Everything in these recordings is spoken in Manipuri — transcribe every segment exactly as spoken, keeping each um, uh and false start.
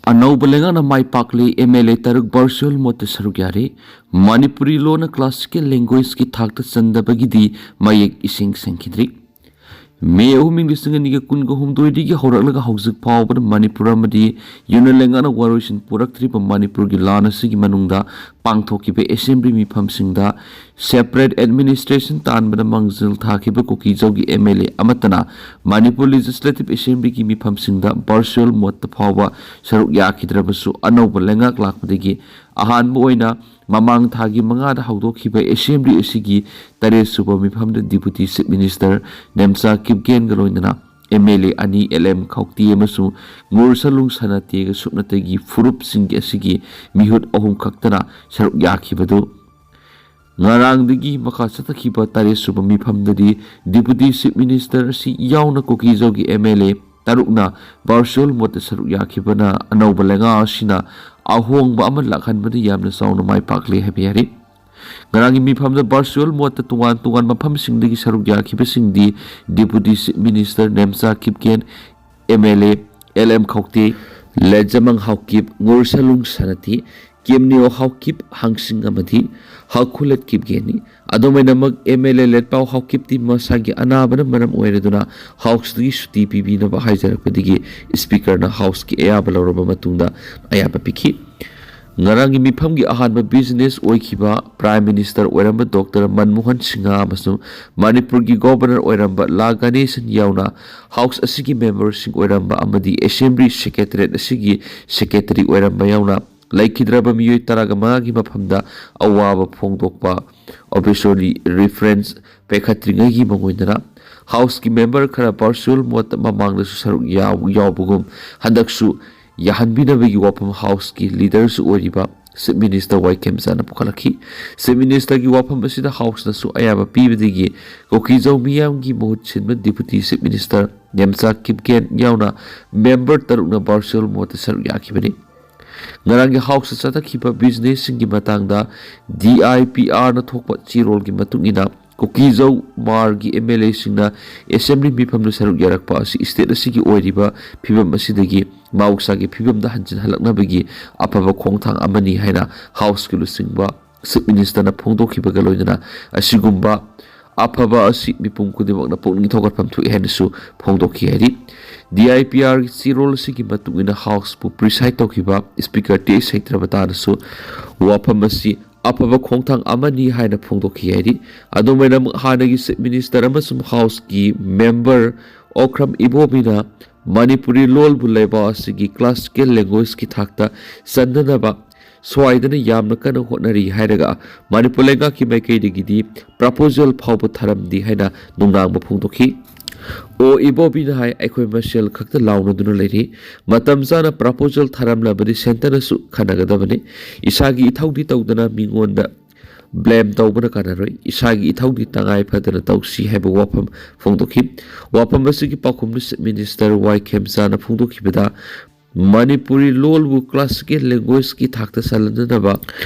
ꯑꯅꯧꯕ ꯂꯩꯉꯥꯛꯅ ꯃꯥꯏ ꯄꯥꯛꯂꯦ꯫ ꯑꯦꯝ ꯑꯦꯜ ꯑꯦ ꯇꯔꯨꯛ ꯚꯔꯆꯨꯑꯦꯜ ꯃꯣꯠꯇ ꯁꯔꯨꯛ ꯌꯥꯔꯤ꯫ ꯃꯅꯤꯄꯨꯔꯤ ꯂꯣꯟꯅ ꯀ꯭ꯂꯥꯁꯤꯀꯦꯜ ꯂꯦꯡꯒ꯭ꯋꯦꯖꯀꯤ ꯊꯥꯛꯇ ꯆꯟꯗꯕꯒꯤꯗꯤ ꯃꯌꯦꯛ ꯏꯁꯦꯡ ꯁꯦꯡꯈꯤꯗ꯭ꯔꯤ꯫ ꯃꯦ ꯑꯍꯨꯝ, ꯏꯪ ꯂꯤꯁꯤꯡ ꯑꯅꯤꯒ ꯀꯨꯟꯒ ꯍꯨꯝꯗꯣꯏꯗꯒꯤ ꯍꯧꯔꯛꯂꯒ ꯍꯧꯖꯤꯛ ꯐꯥꯎꯕꯗ ꯃꯅꯤꯄꯨꯔ ꯑꯃꯗꯤ ꯌꯨꯅꯤꯌꯟ ꯂꯩꯉꯥꯛꯅ ꯋꯥꯔꯣꯏꯁꯤꯟ ꯄꯨꯔꯛꯇ꯭ꯔꯤꯕ ꯃꯅꯤꯄꯨꯔꯒꯤ ꯂꯥꯟ ꯑꯁꯤꯒꯤ ꯃꯅꯨꯡꯗ ꯄꯥꯡꯊꯣꯛꯈꯤꯕ ꯑꯦꯁꯦꯝꯕ꯭ꯂꯤ ꯃꯤꯐꯝꯁꯤꯡꯗ ꯁꯦꯄꯔꯦꯠ ꯑꯦꯗꯃꯤꯅꯤꯁꯇ꯭ꯔꯦꯁꯟ ꯇꯥꯟꯕꯗ ꯃꯥꯡꯖꯤꯜ ꯊꯥꯈꯤꯕ ꯀꯨꯀꯤꯖꯧꯒꯤ ꯑꯦꯝ ꯑꯦꯜ ꯑꯦ ꯑꯃꯠꯇꯅ ꯃꯅꯤꯄꯨꯔ ꯂꯦꯖꯤꯁꯂꯦꯇꯤꯚ ꯑꯦꯁꯦꯝꯕ꯭ꯂꯤꯒꯤ ꯃꯤꯐꯝꯁꯤꯡꯗ ꯚꯔꯆꯨꯑꯦꯜ ꯃꯣꯠꯇ ꯐꯥꯎꯕ ꯁꯔꯨꯛ ꯌꯥꯈꯤꯗ꯭ꯔꯕꯁꯨ, ꯑꯅꯧꯕ ꯂꯩꯉꯥꯛ ꯂꯥꯛꯄꯗꯒꯤ ꯑꯍꯥꯟꯕ ꯑꯣꯏꯅ ꯃꯃꯥꯡ ꯊꯥꯒꯤ ꯃꯉꯥꯗ ꯍꯧꯗꯣꯛꯈꯤꯕ ꯑꯦꯁꯦꯝꯕ꯭ꯂꯤ ꯑꯁꯤꯒꯤ ꯇꯔꯦꯠ ꯁꯨꯕ ꯃꯤꯐꯝꯗ ꯗꯤꯄꯨꯇꯤ ꯆꯤꯐ ꯃꯤꯅꯤꯁꯇꯔ ꯅꯦꯝꯆꯥ ꯀꯤꯞꯒꯦꯟꯒ ꯂꯣꯏꯅꯅ ꯑꯦꯝ ꯑꯦꯜ ꯑꯦ ꯑꯅꯤ, ꯑꯦꯜ ꯑꯦꯝ ꯈꯧꯇꯦ ꯑꯃꯁꯨꯡ ꯉꯨꯔꯁꯂꯨꯡ ꯁꯅꯥꯇꯦꯒ ꯁꯨꯞꯅꯇꯒꯤ ꯐꯨꯔꯨꯞꯁꯤꯡꯒꯤ ꯑꯁꯤꯒꯤ ꯃꯤꯍꯨꯠ ꯑꯍꯨꯝ ꯈꯛꯇꯅ ꯁꯔꯨꯛ ꯌꯥꯈꯤꯕꯗꯨ ꯉꯔꯥꯡꯗꯒꯤ ꯃꯈꯥ ꯆꯠꯊꯈꯤꯕ ꯇꯔꯦꯠ ꯁꯨꯕ ꯃꯤꯐꯝꯗꯗꯤ ꯗꯤꯄꯨꯇꯤ ꯆꯤꯐ ꯃꯤꯅꯤꯁꯇꯔ ꯑꯁꯤ ꯌꯥꯎꯅ ꯀꯨꯀꯤꯖꯧꯒꯤ ꯑꯦꯝ ꯑꯦꯜ ꯑꯦ ꯇꯔꯨꯛꯅ ꯚꯔꯆꯨꯑꯦꯜ ꯃꯣꯠꯇ ꯁꯔꯨꯛ ꯌꯥꯈꯤꯕꯅ ꯑꯅꯧꯕ ꯂꯩꯉꯥꯛ ꯑꯁꯤꯅ ꯑꯍꯣꯡꯕ ꯑꯃ ꯂꯥꯛꯍꯟꯕꯗ ꯌꯥꯝꯅ ꯆꯥꯎꯅ ꯃꯥꯏ ꯄꯥꯛꯂꯦ ꯍꯥꯏꯕ ꯌꯥꯔꯤ꯫ ꯉꯔꯥꯡꯒꯤ ꯃꯤꯐꯝꯗ ꯚꯔꯆꯨꯑꯦꯜ ꯃꯣꯠꯇ ꯇꯣꯉꯥꯟ ꯇꯣꯉꯥꯟꯕ ꯃꯐꯝꯁꯤꯡꯗꯒꯤ ꯁꯔꯨꯛ ꯌꯥꯈꯤꯕꯁꯤꯡꯗꯤ deputy chief minister Nemcha Kipgen, M L A L M Khaute, Letzamang Haokip, ꯉꯨꯔꯁꯂꯨꯡ ꯁꯅꯥꯇꯦ, ꯀꯦꯝꯅꯤꯌꯣ ꯍꯥꯎꯀꯤꯞ, ꯍꯥꯡꯁꯤꯡ ꯑꯃꯗꯤ ꯍꯥꯎꯈꯨꯂꯠ ꯀꯤꯞꯒꯦꯟꯅꯤ꯫ ꯑꯗꯨꯃꯥꯏꯅꯃꯛ ꯑꯦꯝ ꯑꯦꯜ ꯑꯦ ꯂꯦꯠꯄꯥꯎ ꯍꯥꯎꯀꯤꯞꯇꯤ ꯃꯁꯥꯒꯤ ꯑꯅꯥꯕꯅ ꯃꯔꯝ ꯑꯣꯏꯔꯗꯨꯅ ꯍꯥꯎꯁꯇꯒꯤ ꯁꯨꯇꯤ ꯄꯤꯕꯤꯅꯕ ꯍꯥꯏꯖꯔꯛꯄꯗꯒꯤ ꯁ꯭ꯄꯤꯀꯔꯅ ꯍꯥꯎꯁꯀꯤ ꯑꯌꯥꯕ ꯂꯧꯔꯕ ꯃꯇꯨꯡꯗ ꯑꯌꯥꯕ ꯄꯤꯈꯤ꯫ ꯉꯔꯥꯡꯒꯤ ꯃꯤꯐꯝꯒꯤ ꯑꯍꯥꯟꯕ ꯕꯤꯖꯤꯅꯦꯁ ꯑꯣꯏꯈꯤꯕ ꯄ꯭ꯔꯥꯏꯝ ꯃꯤꯅꯤꯁꯇꯔ ꯑꯣꯏꯔꯝꯕ ꯗꯣꯛꯇꯔ ꯃꯟꯃꯣꯍꯟ ꯁꯤꯡꯍ ꯑꯃꯁꯨꯡ ꯃꯅꯤꯄꯨꯔꯒꯤ ꯒꯣꯚꯔꯅꯔ ꯑꯣꯏꯔꯝꯕ ꯂꯥ ꯒꯅꯦꯁꯟ ꯌꯥꯎꯅ ꯍꯥꯎꯁ ꯑꯁꯤꯒꯤ ꯃꯦꯝꯕꯔꯁꯤꯡ ꯑꯣꯏꯔꯝꯕ ꯑꯃꯗꯤ ꯑꯦꯁꯦꯝꯕ꯭ꯂꯤ ꯁꯦꯀ꯭ꯔꯦꯇꯔꯤꯌꯦꯠ ꯑꯁꯤꯒꯤ ꯁꯦꯀ꯭ꯔꯦꯇꯔꯤ ꯑꯣꯏꯔꯝꯕ ꯌꯥꯎꯅ ꯂꯩꯈꯤꯗ꯭ꯔꯕ ꯃꯤꯑꯣꯏ ꯇꯔꯥꯒ ꯃꯉꯥꯒꯤ ꯃꯐꯝꯗ ꯑꯋꯥꯕ ꯐꯣꯡꯗꯣꯛꯄ ꯑꯣꯐꯤꯁꯤꯌꯦꯜꯂꯤ ꯔꯤꯐꯔꯦꯟꯁ ꯄꯤꯈꯠꯇ꯭ꯔꯤꯉꯩꯒꯤ ꯃꯉꯣꯟꯗꯅ ꯍꯥꯎꯁꯀꯤ ꯃꯦꯝꯕꯔ ꯈꯔ ꯚꯔꯆꯨꯑꯦꯜ ꯃꯣꯠꯇ ꯃꯃꯥꯡꯗꯁꯨ ꯁꯔꯨꯛ ꯌꯥꯎ-, ꯌꯥꯎꯕꯒꯨꯝ ꯍꯟꯗꯛꯁꯨ ꯌꯥꯍꯟꯕꯤꯅꯕꯒꯤ ꯋꯥꯐꯝ ꯍꯥꯎꯁꯀꯤ ꯂꯤꯗꯔꯁꯨ ꯑꯣꯏꯔꯤꯕ ꯆꯤꯐ ꯃꯤꯅꯤꯁꯇꯔ ꯋꯥꯏ ꯈꯦꯝꯆꯥꯅ ꯄꯨꯈꯠꯂꯛꯈꯤ꯫ ꯆꯤꯐ ꯃꯤꯅꯤꯁꯇꯔꯒꯤ ꯋꯥꯐꯝ ꯑꯁꯤꯗ ꯍꯥꯎꯁꯅꯁꯨ ꯑꯌꯥꯕ ꯄꯤꯕꯗꯒꯤ ꯀꯨꯀꯤꯖꯧ ꯃꯤꯌꯥꯝꯒꯤ ꯃꯍꯨꯠ ꯁꯤꯟꯕ deputy chief minister Nemcha Kipgen ꯌꯥꯎꯅ ꯃꯦꯝꯕꯔ ꯇꯔꯨꯛꯅ ꯚꯔꯆꯨꯑꯦꯜ ꯃꯣꯠꯇ ꯁꯔꯨꯛ ꯌꯥꯈꯤꯕꯅꯤ꯫ ꯉꯔꯥꯡꯒꯤ ꯍꯥꯎꯁꯇ ꯆꯠꯊꯈꯤꯕ ꯕꯤꯖꯤꯅꯦꯁꯁꯤꯡꯒꯤ ꯃꯇꯥꯡꯗ ꯗꯤ ꯑꯥꯏ ꯄꯤ ꯑꯥꯔꯅ ꯊꯣꯛꯄ ꯆꯦꯔꯣꯜꯒꯤ ꯃꯇꯨꯡ ꯏꯟꯅ ꯀꯨꯀꯤꯖꯧ ꯃꯥꯔꯒꯤ ꯑꯦꯝ ꯑꯦꯜ ꯑꯦꯁꯤꯡꯅ ꯑꯦꯁꯦꯝꯕ꯭ꯂꯤ ꯃꯤꯐꯝꯗ ꯁꯔꯨꯛ ꯌꯥꯔꯛꯄ ꯑꯁꯤ ꯁ꯭ꯇꯦꯠ ꯑꯁꯤꯒꯤ ꯑꯣꯏꯔꯤꯕ ꯐꯤꯕꯝ ꯑꯁꯤꯗꯒꯤ ꯃꯍꯧꯁꯥꯒꯤ ꯐꯤꯕꯝꯗ ꯍꯟꯖꯤꯟꯍꯜꯂꯛꯅꯕꯒꯤ ꯑꯐꯕ ꯈꯣꯡꯊꯥꯡ ꯑꯃꯅꯤ ꯍꯥꯏꯅ ꯍꯥꯎꯁꯀꯤ ꯂꯨꯆꯤꯡꯕ ꯆꯤꯐ ꯃꯤꯅꯤꯁꯇꯔꯅ ꯐꯣꯡꯗꯣꯛꯈꯤꯕꯒ ꯂꯣꯏꯅꯅ ꯑꯁꯤꯒꯨꯝꯕ ꯑꯐꯕ ꯑꯁꯤ ꯃꯤꯄꯨꯝ ꯈꯨꯗꯤꯡꯃꯛꯅ ꯄꯨꯛꯅꯤꯡ ꯊꯧꯒꯠꯐꯝ ꯊꯣꯛꯏ ꯍꯥꯏꯅꯁꯨ ꯐꯣꯡꯗꯣꯛꯈꯤ ꯍꯥꯏꯔꯤ꯫ ꯗꯤ ꯑꯥꯏ ꯄꯤ ꯑꯥꯔꯒꯤ ꯆꯦꯔꯣꯜ ꯑꯁꯤꯒꯤ ꯃꯇꯨꯡ ꯏꯟꯅ ꯍꯥꯎꯁꯄꯨ ꯄ꯭ꯔꯤꯁꯥꯏꯗ ꯇꯧꯈꯤꯕ ꯁ꯭ꯄꯤꯀꯔ ꯇꯦ ꯁꯩꯇ꯭ꯔꯕꯇꯥꯅꯁꯨ ꯋꯥꯐꯝ ꯑꯁꯤ ꯑꯐꯕ ꯈꯣꯡꯊꯥꯡ ꯑꯃꯅꯤ ꯍꯥꯏꯅ ꯐꯣꯡꯗꯣꯛꯈꯤ ꯍꯥꯏꯔꯤ꯫ ꯑꯗꯨꯝ ꯑꯣꯏꯅꯃꯛ ꯍꯥꯟꯅꯒꯤ ꯆꯤꯐ ꯃꯤꯅꯤꯁꯇꯔ ꯑꯃꯁꯨꯡ ꯍꯥꯎꯁꯀꯤ ꯃꯦꯝꯕꯔ ꯑꯣꯀ꯭ꯔꯝ ꯏꯕꯣꯕꯤꯅ ꯃꯅꯤꯄꯨꯔꯤ ꯂꯣꯜꯕꯨ ꯂꯩꯕꯥꯛ ꯑꯁꯤꯒꯤ ꯀ꯭ꯂꯥꯁꯤꯀꯦꯜ ꯂꯦꯡꯒ꯭ꯋꯦꯖꯀꯤ ꯊꯥꯛꯇ ꯆꯟꯅꯅꯕ ꯁ꯭ꯋꯥꯏꯗꯅ ꯌꯥꯝꯅ ꯀꯟꯅ ꯍꯣꯠꯅꯔꯤ ꯍꯥꯏꯔꯒ ꯃꯅꯤꯄꯨꯔ ꯂꯩꯉꯥꯛꯀꯤ ꯃꯥꯏꯀꯩꯗꯒꯤꯗꯤ ꯄ꯭ꯔꯄꯣꯖꯦꯜ ꯐꯥꯎꯕ ꯊꯥꯔꯝꯗꯦ ꯍꯥꯏꯅ ꯅꯨꯡꯅꯥꯡꯕ ꯐꯣꯡꯗꯣꯛꯈꯤ꯫ ꯑꯣ ꯏꯕꯣꯕꯤꯅ ꯍꯥꯏ, ꯑꯩꯈꯣꯏ ꯃꯁꯦꯜ ꯈꯛꯇ ꯂꯥꯎꯅꯗꯨꯅ ꯂꯩꯔꯤ꯫ ꯃꯇꯝ ꯆꯥꯅ ꯄ꯭ꯔꯄꯣꯖꯦꯜ ꯊꯥꯔꯝꯂꯕꯗꯤ ꯁꯦꯟꯇꯔꯅꯁꯨ ꯈꯟꯅꯒꯗꯕꯅꯤ꯫ ꯏꯁꯥꯒꯤ ꯏꯊꯧꯗꯤ ꯇꯧꯗꯅ ꯃꯤꯉꯣꯟꯗ ꯕ꯭ꯂꯦꯝ ꯇꯧꯕꯅ ꯀꯥꯟꯅꯔꯣꯏ꯫ ꯏꯁꯥꯒꯤ ꯏꯊꯧꯗꯤ ꯇꯉꯥꯏ ꯐꯗꯅ ꯇꯧꯁꯤ ꯍꯥꯏꯕ ꯋꯥꯐꯝ ꯐꯣꯡꯗꯣꯛꯈꯤ꯫ ꯋꯥꯐꯝ ꯑꯁꯤꯒꯤ ꯄꯥꯎꯈꯨꯝꯗ ꯆꯤꯐ ꯃꯤꯅꯤꯁꯇꯔ ꯋꯥꯏ ꯈꯦꯝꯆꯥꯅ ꯐꯣꯡꯗꯣꯛꯈꯤꯕꯗ ꯃꯅꯤꯄꯨꯔꯤ ꯂꯣꯜꯕꯨ ꯀ꯭ꯂꯥꯁꯤꯀꯦꯜ ꯂꯦꯡꯒ꯭ꯋꯦꯖꯀꯤ ꯊꯥꯛꯇ ꯆꯜꯍꯟꯅꯅꯕ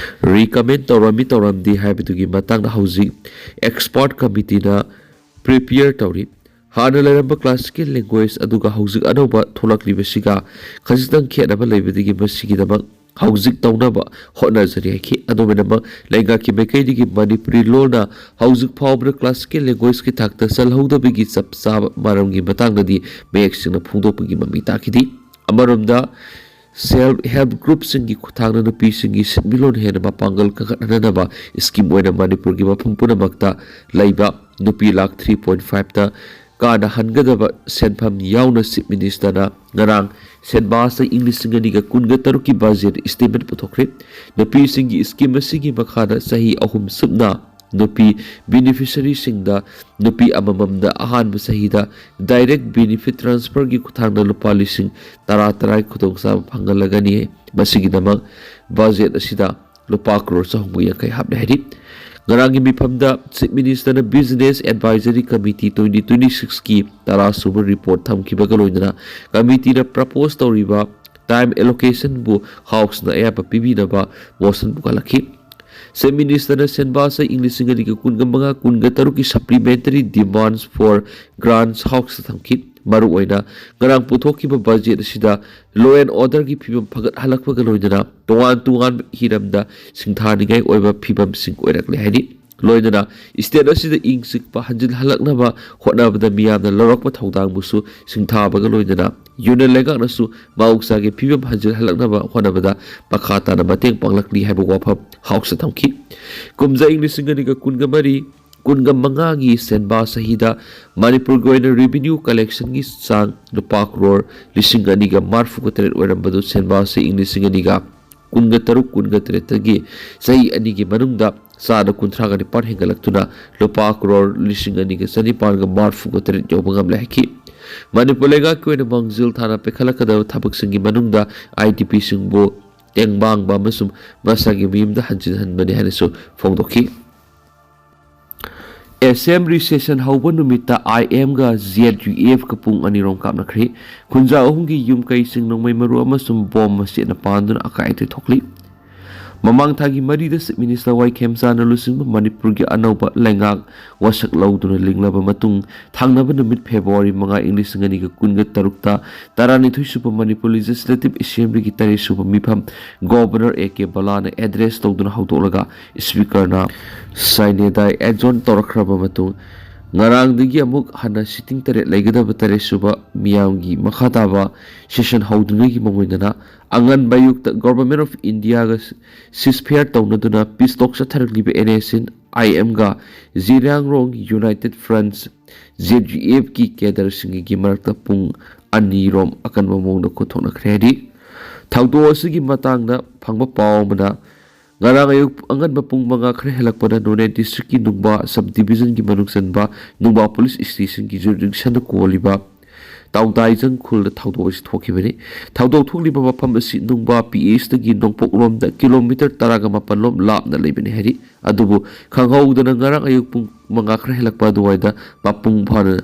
ꯔꯤꯀꯃꯦꯟ ꯇꯧꯔꯝꯃꯤ ꯇꯧꯔꯝꯗꯦ ꯍꯥꯏꯕꯗꯨꯒꯤ ꯃꯇꯥꯡꯗ ꯍꯧꯖꯤꯛ ꯑꯦꯛꯁꯄꯔꯠ ꯀꯃꯤꯇꯤꯅ ꯄ꯭ꯔꯤꯄꯤꯌꯔ ꯇꯧꯔꯤ꯫ ꯍꯥꯟꯅ ꯂꯩꯔꯝꯕ ꯀ꯭ꯂꯥꯁꯤꯀꯦꯜ ꯂꯦꯡꯒ꯭ꯋꯦꯖ ꯑꯗꯨꯒ ꯍꯧꯖꯤꯛ ꯑꯅꯧꯕ ꯊꯣꯛꯂꯛꯂꯤꯕꯁꯤꯒ ꯈꯖꯤꯛꯇꯪ ꯈꯦꯠꯅꯕ ꯂꯩꯕꯗꯒꯤ ꯃꯁꯤꯒꯤꯗꯃꯛ ꯍꯧꯖꯤꯛ ꯇꯧꯅꯕ ꯍꯣꯠꯅꯖꯔꯤ ꯍꯥꯏꯈꯤ꯫ ꯑꯗꯨꯝ ꯑꯣꯏꯅꯃꯛ ꯂꯩꯉꯥꯛꯀꯤ ꯃꯥꯏꯀꯩꯗꯒꯤ ꯃꯅꯤꯄꯨꯔꯤ ꯂꯣꯟꯅ ꯍꯧꯖꯤꯛ ꯐꯥꯎꯕꯗ ꯀ꯭ꯂꯥꯁꯤꯀꯦꯜ ꯂꯦꯡꯒ꯭ꯋꯦꯖꯀꯤ ꯊꯥꯛꯇ ꯆꯜꯍꯧꯗꯕꯒꯤ ꯆꯞ ꯆꯥꯕ ꯃꯔꯝꯒꯤ ꯃꯇꯥꯡꯗꯗꯤ ꯃꯌꯦꯛ ꯁꯦꯡꯅ ꯐꯣꯡꯗꯣꯛꯄꯒꯤ ꯃꯃꯤ ꯇꯥꯈꯤꯗꯦ꯫ ꯑꯃꯔꯣꯝꯗ ꯁꯦꯜꯐ ꯍꯦꯜꯞ ꯒ꯭ꯔꯨꯞꯁꯤꯡꯒꯤ ꯈꯨꯠꯊꯥꯡꯗ ꯅꯨꯄꯤꯁꯤꯡꯒꯤ ꯁꯦꯟꯃꯤꯠꯂꯣꯟ ꯍꯦꯟꯅ ꯃꯄꯥꯡꯒꯜ ꯀꯟꯈꯠꯍꯟꯅꯕ ꯁ꯭ꯀꯤꯝ ꯑꯣꯏꯅ ꯃꯅꯤꯄꯨꯔꯒꯤ ꯃꯐꯝ ꯄꯨꯝꯅꯃꯛꯇ ꯂꯩꯕ ꯅꯨꯄꯤ ꯂꯥꯈ ꯊ꯭ꯔꯤ ꯄꯣꯏꯟ ꯐꯥꯏꯚꯇ ꯀꯥꯟꯅꯍꯟꯒꯗꯕ ꯁꯦꯟꯐꯝ ꯌꯥꯎꯅ ꯆꯤꯐ ꯃꯤꯅꯤꯁꯇꯔꯅ ꯉꯔꯥꯡ ꯁꯦꯟꯕꯥꯁꯇ ꯏꯪ ꯂꯤꯁꯤꯡ ꯑꯅꯤꯒ ꯀꯨꯟꯒ ꯇꯔꯨꯛꯀꯤ ꯕꯖꯦꯠ ꯏꯁꯇꯦꯠꯃꯦꯟ ꯄꯨꯊꯣꯛꯈ꯭ꯔꯦ꯫ ꯅꯨꯄꯤꯁꯤꯡꯒꯤ ꯁ꯭ꯀꯤꯝ ꯑꯁꯤꯒꯤ ꯃꯈꯥꯗ ꯆꯍꯤ ꯑꯍꯨꯝ ꯆꯨꯞꯅ ꯅꯨꯄꯤ ꯕꯦꯅꯤꯐꯤꯁꯔꯤꯁꯤꯡꯗ ꯅꯨꯄꯤ ꯑꯃꯃꯝꯗ ꯑꯍꯥꯟꯕ ꯆꯍꯤꯗ ꯗꯥꯏꯔꯦꯛ ꯕꯦꯅꯤꯐꯤꯠ ꯇ꯭ꯔꯥꯟꯁꯐꯔꯒꯤ ꯈꯨꯠꯊꯥꯡꯗ ꯂꯨꯄꯥ ꯂꯤꯁꯤꯡ ꯇꯔꯥ ꯇꯔꯥꯒꯤ ꯈꯨꯗꯣꯡꯆꯥꯕ ꯐꯪꯍꯜꯂꯒꯅꯤ꯫ ꯃꯁꯤꯒꯤꯗꯃꯛ ꯕꯖꯦꯠ ꯑꯁꯤꯗ ꯂꯨꯄꯥ ꯀ꯭ꯔꯣꯔ ꯆꯍꯨꯝꯒ ꯌꯥꯡꯈꯩ ꯍꯥꯞꯂꯦ ꯍꯥꯏꯔꯤ꯫ ꯉꯔꯥꯡꯒꯤ ꯃꯤꯐꯝꯗ ꯆꯤꯐ ꯃꯤꯅꯤꯁꯇꯔꯅ business advisory committee twenty twenty ꯁꯤꯛꯁꯀꯤ ꯇꯔꯥ ꯁꯨꯕ ꯔꯤꯄꯣꯔꯠ ꯊꯝꯈꯤꯕꯒ ꯂꯣꯏꯅꯅ ꯀꯃꯤꯇꯤꯅ ꯄ꯭ꯔꯄꯣꯖ ꯇꯧꯔꯤꯕ ꯇꯥꯏꯝ ꯑꯦꯂꯣꯀꯦꯁꯟꯕꯨ ꯍꯥꯎꯁꯅ ꯑꯌꯥꯕ ꯄꯤꯕꯤꯅꯕ ꯃꯣꯁꯟ ꯄꯨꯈꯠꯂꯛꯈꯤ꯫ Chief Ministerꯅ ꯁꯦꯟꯕꯥ ꯆꯍꯤ ꯏꯪ ꯂꯤꯁꯤꯡ ꯑꯅꯤꯒ ꯀꯨꯟꯒ ꯃꯉꯥ ꯀꯨꯟꯒ ꯇꯔꯨꯛꯀꯤ Supplementary Demands for Grants Houseꯇ ꯊꯝꯈꯤ꯫ ꯃꯔꯨꯑꯣꯏꯅ ꯉꯔꯥꯡ ꯄꯨꯊꯣꯛꯈꯤꯕ ꯕꯖꯦꯠ ꯑꯁꯤꯗ law and orderꯒꯤ ꯐꯤꯕꯝ ꯐꯒꯠꯍꯜꯂꯛꯄꯒ ꯂꯣꯏꯅꯅ ꯇꯣꯉꯥꯟ ꯇꯣꯉꯥꯟꯕ ꯍꯤꯔꯝꯗ ꯁꯤꯡꯊꯥꯅꯤꯡꯉꯥꯏ ꯑꯣꯏꯕ ꯐꯤꯕꯝꯁꯤꯡ ꯑꯣꯏꯔꯛꯂꯦ ꯍꯥꯏꯔꯤ꯫ ꯂꯣꯏꯅꯅ state ꯑꯁꯤꯗ ꯏꯪ ꯆꯤꯛꯄ ꯍꯟꯖꯤꯜꯍꯜꯂꯛꯅꯕ ꯍꯣꯠꯅꯕꯗ ꯃꯤꯌꯥꯝꯅ ꯂꯧꯔꯛꯄ ꯊꯧꯗꯥꯡꯕꯨꯁꯨ ꯁꯤꯡꯊꯥꯕꯒ ꯂꯣꯏꯅꯅ Union ꯂꯩꯉꯥꯛꯅꯁꯨ ꯃꯍꯧꯁꯥꯒꯤ ꯐꯤꯕꯝ ꯍꯟꯖꯤꯜꯍꯜꯂꯛꯅꯕ ꯍꯣꯠꯅꯕꯗ ꯃꯈꯥ ꯇꯥꯅ ꯃꯇꯦꯡ ꯄꯥꯡꯂꯛꯂꯤ ꯍꯥꯏꯕ ꯋꯥꯐꯝ Houseꯇ ꯊꯝꯈꯤ꯫ ꯀꯨꯝꯖꯥ ꯏꯪ ꯂꯤꯁꯤꯡ ꯑꯅꯤꯒ ꯀꯨꯟꯒ ꯃꯔꯤ ꯀꯨꯟꯒ ꯃꯉꯥꯒꯤ ꯁꯦꯟꯕꯥ ꯆꯍꯤꯗ ꯃꯅꯤꯄꯨꯔꯒꯤ ꯑꯣꯏꯅ revenue collectionꯒꯤ ꯆꯥꯡ ꯂꯨꯄꯥ ꯀ꯭ꯔꯣꯔ ꯂꯤꯁꯤꯡ ꯑꯅꯤꯒ ꯃꯔꯤꯐꯨꯒ ꯇꯔꯦꯠ ꯑꯣꯏꯔꯝꯕꯗꯨ ꯁꯦꯟꯕꯥ ꯆꯍꯤ ꯏꯪ ꯂꯤꯁꯤꯡ ꯑꯅꯤꯒ ꯀꯨꯟꯒ ꯇꯔꯨꯛ ꯀꯨꯟꯒ ꯇꯔꯦꯠꯇꯒꯤ ꯆꯍꯤ ꯑꯅꯤꯒꯤ ꯃꯅꯨꯡꯗ ꯆꯥꯗ ꯀꯨꯟꯊ꯭ꯔꯥꯒ ꯅꯤꯄꯥꯟ ꯍꯦꯟꯒꯠꯂꯛꯇꯨꯅ ꯂꯨꯄꯥ ꯀ꯭ꯔꯣꯔ ꯂꯤꯁꯤꯡ ꯑꯅꯤꯒ ꯆꯅꯤꯄꯥꯟꯒ ꯃꯔꯤꯐꯨꯒ ꯇꯔꯦꯠ ꯌꯧꯕ ꯉꯝꯂꯦ ꯍꯥꯏꯈꯤ꯫ ꯃꯅꯤꯄꯨꯔ ꯂꯩꯉꯥꯛꯀꯤ ꯑꯣꯏꯅ ꯃꯥꯡꯖꯤꯜ ꯊꯥꯅ ꯄꯤꯈꯠꯂꯛꯀꯗꯕ ꯊꯕꯛꯁꯤꯡꯒꯤ ꯃꯅꯨꯡꯗ IDPꯁꯤꯡꯕꯨ ꯇꯦꯡꯕꯥꯡꯕ ꯑꯃꯁꯨꯡ ꯃꯁꯥꯒꯤ ꯃꯌꯨꯝꯗ ꯍꯟꯖꯤꯟꯍꯟꯕꯅꯤ ꯍꯥꯏꯅꯁꯨ ꯐꯣꯡꯗꯣꯛꯈꯤ꯫ Assembly session ꯍꯧꯕ ꯅꯨꯃꯤꯠꯇ IMꯒ ZUFꯀ ꯄꯨꯡ ꯑꯅꯤꯔꯣꯝ ꯀꯥꯞꯅꯈ꯭ꯔꯦ꯫ ꯈꯨꯟꯖꯥ ꯑꯍꯨꯝꯒꯤ ꯌꯨꯝ ꯀꯩꯁꯤꯡ ꯅꯣꯡꯃꯩ ꯃꯔꯨ ꯑꯃꯁꯨꯡ ꯕꯣꯝ ꯃꯆꯦꯠꯅ ꯄꯥꯟꯗꯨꯅ ꯑꯀꯥꯏ ꯑꯇꯣꯏ ꯊꯣꯛꯂꯤ꯫ ꯃꯃꯥꯡ ꯊꯥꯒꯤ ꯃꯔꯤꯗ Chief Minister ꯋꯥꯏ ꯈꯦꯝꯆꯥꯅ ꯂꯨꯆꯤꯡꯕ ꯃꯅꯤꯄꯨꯔꯒꯤ ꯑꯅꯧꯕ ꯂꯩꯉꯥꯛ ꯋꯥꯁꯛ ꯂꯧꯗꯨꯅ ꯂꯤꯡꯂꯕ ꯃꯇꯨꯡ, ꯊꯪꯅꯕ ꯅꯨꯃꯤꯠ February ꯃꯉꯥ ꯏꯪ ꯂꯤꯁꯤꯡ ꯑꯅꯤꯒ ꯀꯨꯟꯒ ꯇꯔꯨꯛꯇ ꯇꯔꯥꯅꯤꯊꯣꯏ ꯁꯨꯕ ꯃꯅꯤꯄꯨꯔ Legislative Assemblyꯒꯤ ꯇꯔꯦꯠ ꯁꯨꯕ ꯃꯤꯐꯝ Governor A K ꯕꯂꯥꯅ address ꯇꯧꯗꯨꯅ ꯍꯧꯗꯣꯛꯂꯒ Speakerꯅ sine die adjourn ꯇꯧꯔꯛꯈ꯭ꯔꯕ ꯃꯇꯨꯡ, ꯉꯔꯥꯡꯗꯒꯤ ꯑꯃꯨꯛ ꯍꯟꯅ sitting ꯇꯔꯦꯠ ꯂꯩꯒꯗꯕ ꯇꯔꯦꯠ ꯁꯨꯕ ꯃꯤꯌꯥꯝꯒꯤ ꯃꯈꯥ ꯇꯥꯕ session ꯍꯧꯗ꯭ꯔꯤꯉꯩꯒꯤ ꯃꯃꯥꯡꯗꯅ ꯑꯉꯟꯕ ꯑꯌꯨꯛꯇ Government of Indiaꯒ ceasefire ꯇꯧꯅꯗꯨꯅ peace talk ꯆꯠꯊꯔꯛꯂꯤꯕ NSCN IMꯒ ꯖꯤꯔꯤꯌꯥꯡꯔꯣꯡ United Fronts ZUFꯀꯤ cadreꯁꯤꯡꯒꯤ ꯃꯔꯛꯇ ꯄꯨꯡ ꯑꯅꯤꯔꯣꯝ ꯑꯀꯟꯕ ꯃꯑꯣꯡꯗ ꯈꯨꯠ ꯊꯣꯛꯅꯈ꯭ꯔꯦ ꯍꯥꯏꯔꯤ꯫ ꯊꯧꯗꯣꯛ ꯑꯁꯤꯒꯤ ꯃꯇꯥꯡꯗ ꯐꯪꯕ ꯄꯥꯎ ꯑꯃꯅ, ꯉꯔꯥꯡ ꯑꯌꯨꯛ ꯑꯉꯟꯕ ꯄꯨꯡ ꯃꯉꯥ ꯈꯔ ꯍꯦꯜꯂꯛꯄꯗ ꯅꯣꯅꯦ districtꯀꯤ ꯅꯨꯡꯕꯥ sub divisionꯒꯤ ꯃꯅꯨꯡ ꯆꯟꯕ ꯅꯨꯡꯕꯥ police stationꯒꯤ jurisdictionꯗ ꯀꯣꯜꯂꯤꯕ ꯇꯥꯎꯗꯥꯏꯖꯪ ꯈꯨꯜꯗ ꯊꯧꯗꯣꯛ ꯑꯁꯤ ꯊꯣꯛꯈꯤꯕꯅꯤ꯫ ꯊꯧꯗꯣꯛ ꯊꯣꯛꯂꯤꯕ ꯃꯐꯝ ꯑꯁꯤ ꯅꯨꯡꯕꯥ PHꯇꯒꯤ ꯅꯣꯡꯄꯣꯛꯂꯣꯝꯗ kilometre ꯇꯔꯥꯒ ꯃꯥꯄꯜ ꯂꯣꯝ ꯂꯥꯞꯅ ꯂꯩꯕꯅꯤ ꯍꯥꯏꯔꯤ꯫ ꯑꯗꯨꯕꯨ ꯈꯪꯍꯧꯗꯅ ꯉꯔꯥꯡ ꯑꯌꯨꯛ ꯄꯨꯡ ꯃꯉꯥ ꯈꯔ ꯍꯦꯜꯂꯛꯄ ꯑꯗꯨꯋꯥꯏꯗ ꯃꯄꯨꯡ ꯐꯥꯅ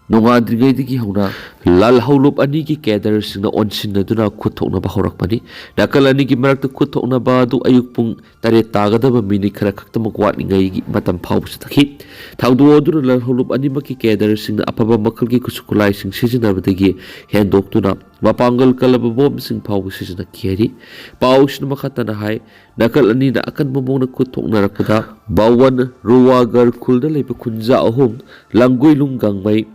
ꯅꯣꯡꯉꯥꯟꯗ꯭ꯔꯤꯉꯩꯗꯒꯤ ꯍꯧꯅ ꯂꯥꯜꯍꯧꯂꯨꯞ ꯑꯅꯤꯒꯤ ꯀꯦꯗꯔꯁꯤꯡꯅ ꯑꯣꯟꯁꯤꯟꯅꯗꯨꯅ ꯈꯨꯠ ꯊꯣꯛꯅꯕ ꯍꯧꯔꯛꯄꯅꯤ꯫ ꯅꯥꯀꯜ ꯑꯅꯤꯒꯤ ꯃꯔꯛꯇ ꯈꯨꯠ ꯊꯣꯛꯅꯕ ꯑꯗꯨ ꯑꯌꯨꯛ ꯄꯨꯡ ꯇꯔꯦꯠ ꯇꯥꯒꯗꯕ ꯃꯤꯅꯤꯠ ꯈꯔ ꯈꯛꯇꯃꯛ ꯋꯥꯠꯂꯤꯉꯩꯒꯤ ꯃꯇꯝ ꯐꯥꯎꯕ ꯆꯠꯊꯈꯤ꯫ ꯊꯧꯗꯣꯛ ꯑꯗꯨꯅ ꯂꯥꯜꯍꯧꯂꯨꯞ ꯑꯅꯤꯃꯛꯀꯤ ꯀꯦꯗꯔꯁꯤꯡꯅ ꯑꯐꯕ ꯃꯈꯜꯒꯤ ꯈꯨꯠꯁꯨ ꯈꯨꯠꯂꯥꯏꯁꯤꯡ ꯁꯤꯖꯤꯟꯅꯕꯗꯒꯤ ꯍꯦꯟꯗꯣꯛꯇꯨꯅ ꯃꯄꯥꯡꯒꯜ ꯀꯜꯂꯕ ꯕꯣꯝꯁꯤꯡ ꯐꯥꯎꯕ ꯁꯤꯖꯤꯟꯅꯈꯤ ꯍꯥꯏꯔꯤ꯫ ꯄꯥꯎꯁꯤꯅ ꯃꯈꯥ ꯇꯥꯅ ꯍꯥꯏ, ꯅꯥꯀꯜ ꯑꯅꯤꯅ ꯑꯀꯟꯕ ꯃꯑꯣꯡꯗ ꯈꯨꯠ ꯊꯣꯛꯅꯔꯛꯄꯗ ꯕꯥꯋꯟ ꯔꯨꯋꯥꯒꯔ ꯈꯨꯜꯗ ꯂꯩꯕ ꯈꯨꯟꯖꯥ ꯑꯍꯨꯝ, ꯂꯥꯡꯒꯣꯏꯂꯨꯡ ꯒꯥꯡꯃꯩ,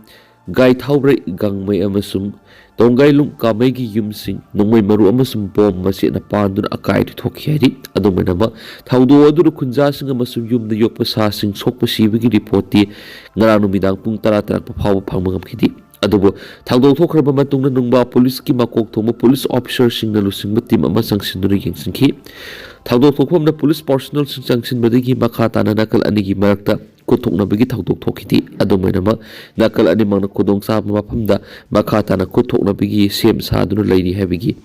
ꯒꯥꯏꯊꯥꯎꯔꯩ ꯒꯥꯡꯃꯩ ꯑꯃꯁꯨꯡ ꯇꯣꯡꯒꯥꯏꯂꯨꯡ ꯀꯥꯃꯩꯒꯤ ꯌꯨꯝꯁꯤꯡ ꯅꯣꯡꯃꯩ ꯃꯔꯨ ꯑꯃꯁꯨꯡ ꯕꯣꯝ ꯃꯆꯦꯠꯅ ꯄꯥꯟꯗꯨꯅ ꯑꯀꯥꯏꯕ ꯊꯣꯛꯈꯤ ꯍꯥꯏꯔꯤ꯫ ꯑꯗꯨꯝ ꯑꯣꯏꯅꯃꯛ, ꯊꯧꯗꯣꯛ ꯑꯗꯨꯗ ꯈꯨꯟꯖꯥꯁꯤꯡ ꯑꯃꯁꯨꯡ ꯌꯨꯝꯗ ꯌꯣꯛꯄ ꯁꯥꯁꯤꯡ ꯁꯣꯛꯄ ꯁꯤꯕꯒꯤ ꯔꯤꯄꯣꯔꯠꯇꯤ ꯉꯔꯥꯡ ꯅꯨꯃꯤꯗꯥꯡ ꯄꯨꯡ ꯇꯔꯥ ꯇꯥꯔꯛꯄ ꯐꯥꯎꯕ ꯐꯪꯕ ꯉꯝꯈꯤꯗꯦ꯫ ꯑꯗꯨꯕꯨ ꯊꯧꯗꯣꯛ ꯊꯣꯛꯈ꯭ꯔꯕ ꯃꯇꯨꯡꯗ ꯅꯨꯡꯕꯥ ꯄꯨꯂꯤꯁꯀꯤ ꯃꯀꯣꯛ ꯊꯣꯡꯕ ꯄꯨꯂꯤꯁ ꯑꯣꯐꯤꯁꯔꯁꯤꯡꯅ ꯂꯨꯆꯤꯡꯕ ꯇꯤꯝ ꯑꯃ ꯆꯪꯁꯤꯟꯗꯨꯅ ꯌꯦꯡꯁꯤꯟꯈꯤ꯫ ꯊꯧꯗꯣꯛ ꯊꯣꯛꯐꯝꯗ ꯄꯨꯂꯤꯁ ꯄꯥꯔꯁꯣꯅꯦꯜꯁꯤꯡ ꯆꯪꯁꯤꯟꯕꯗꯒꯤ ꯃꯈꯥ ꯇꯥꯅ ꯅꯥꯀꯜ ꯑꯅꯤꯒꯤ ꯃꯔꯛꯇ ꯈꯨꯠ ꯊꯣꯛꯅꯕꯒꯤ ꯊꯧꯗꯣꯛ ꯊꯣꯛꯈꯤꯗꯦ꯫ ꯑꯗꯨꯝ ꯑꯣꯏꯅꯃꯛ, ꯅꯥꯀꯜ ꯑꯅꯤꯃꯛꯅ ꯈꯨꯗꯣꯡꯆꯥꯕ ꯃꯐꯝꯗ ꯃꯈꯥ ꯇꯥꯅ ꯈꯨꯠ ꯊꯣꯛꯅꯕꯒꯤ ꯁꯦꯝ ꯁꯥꯗꯨꯅ ꯂꯩꯔꯤ ꯍꯥꯏꯕꯒꯤ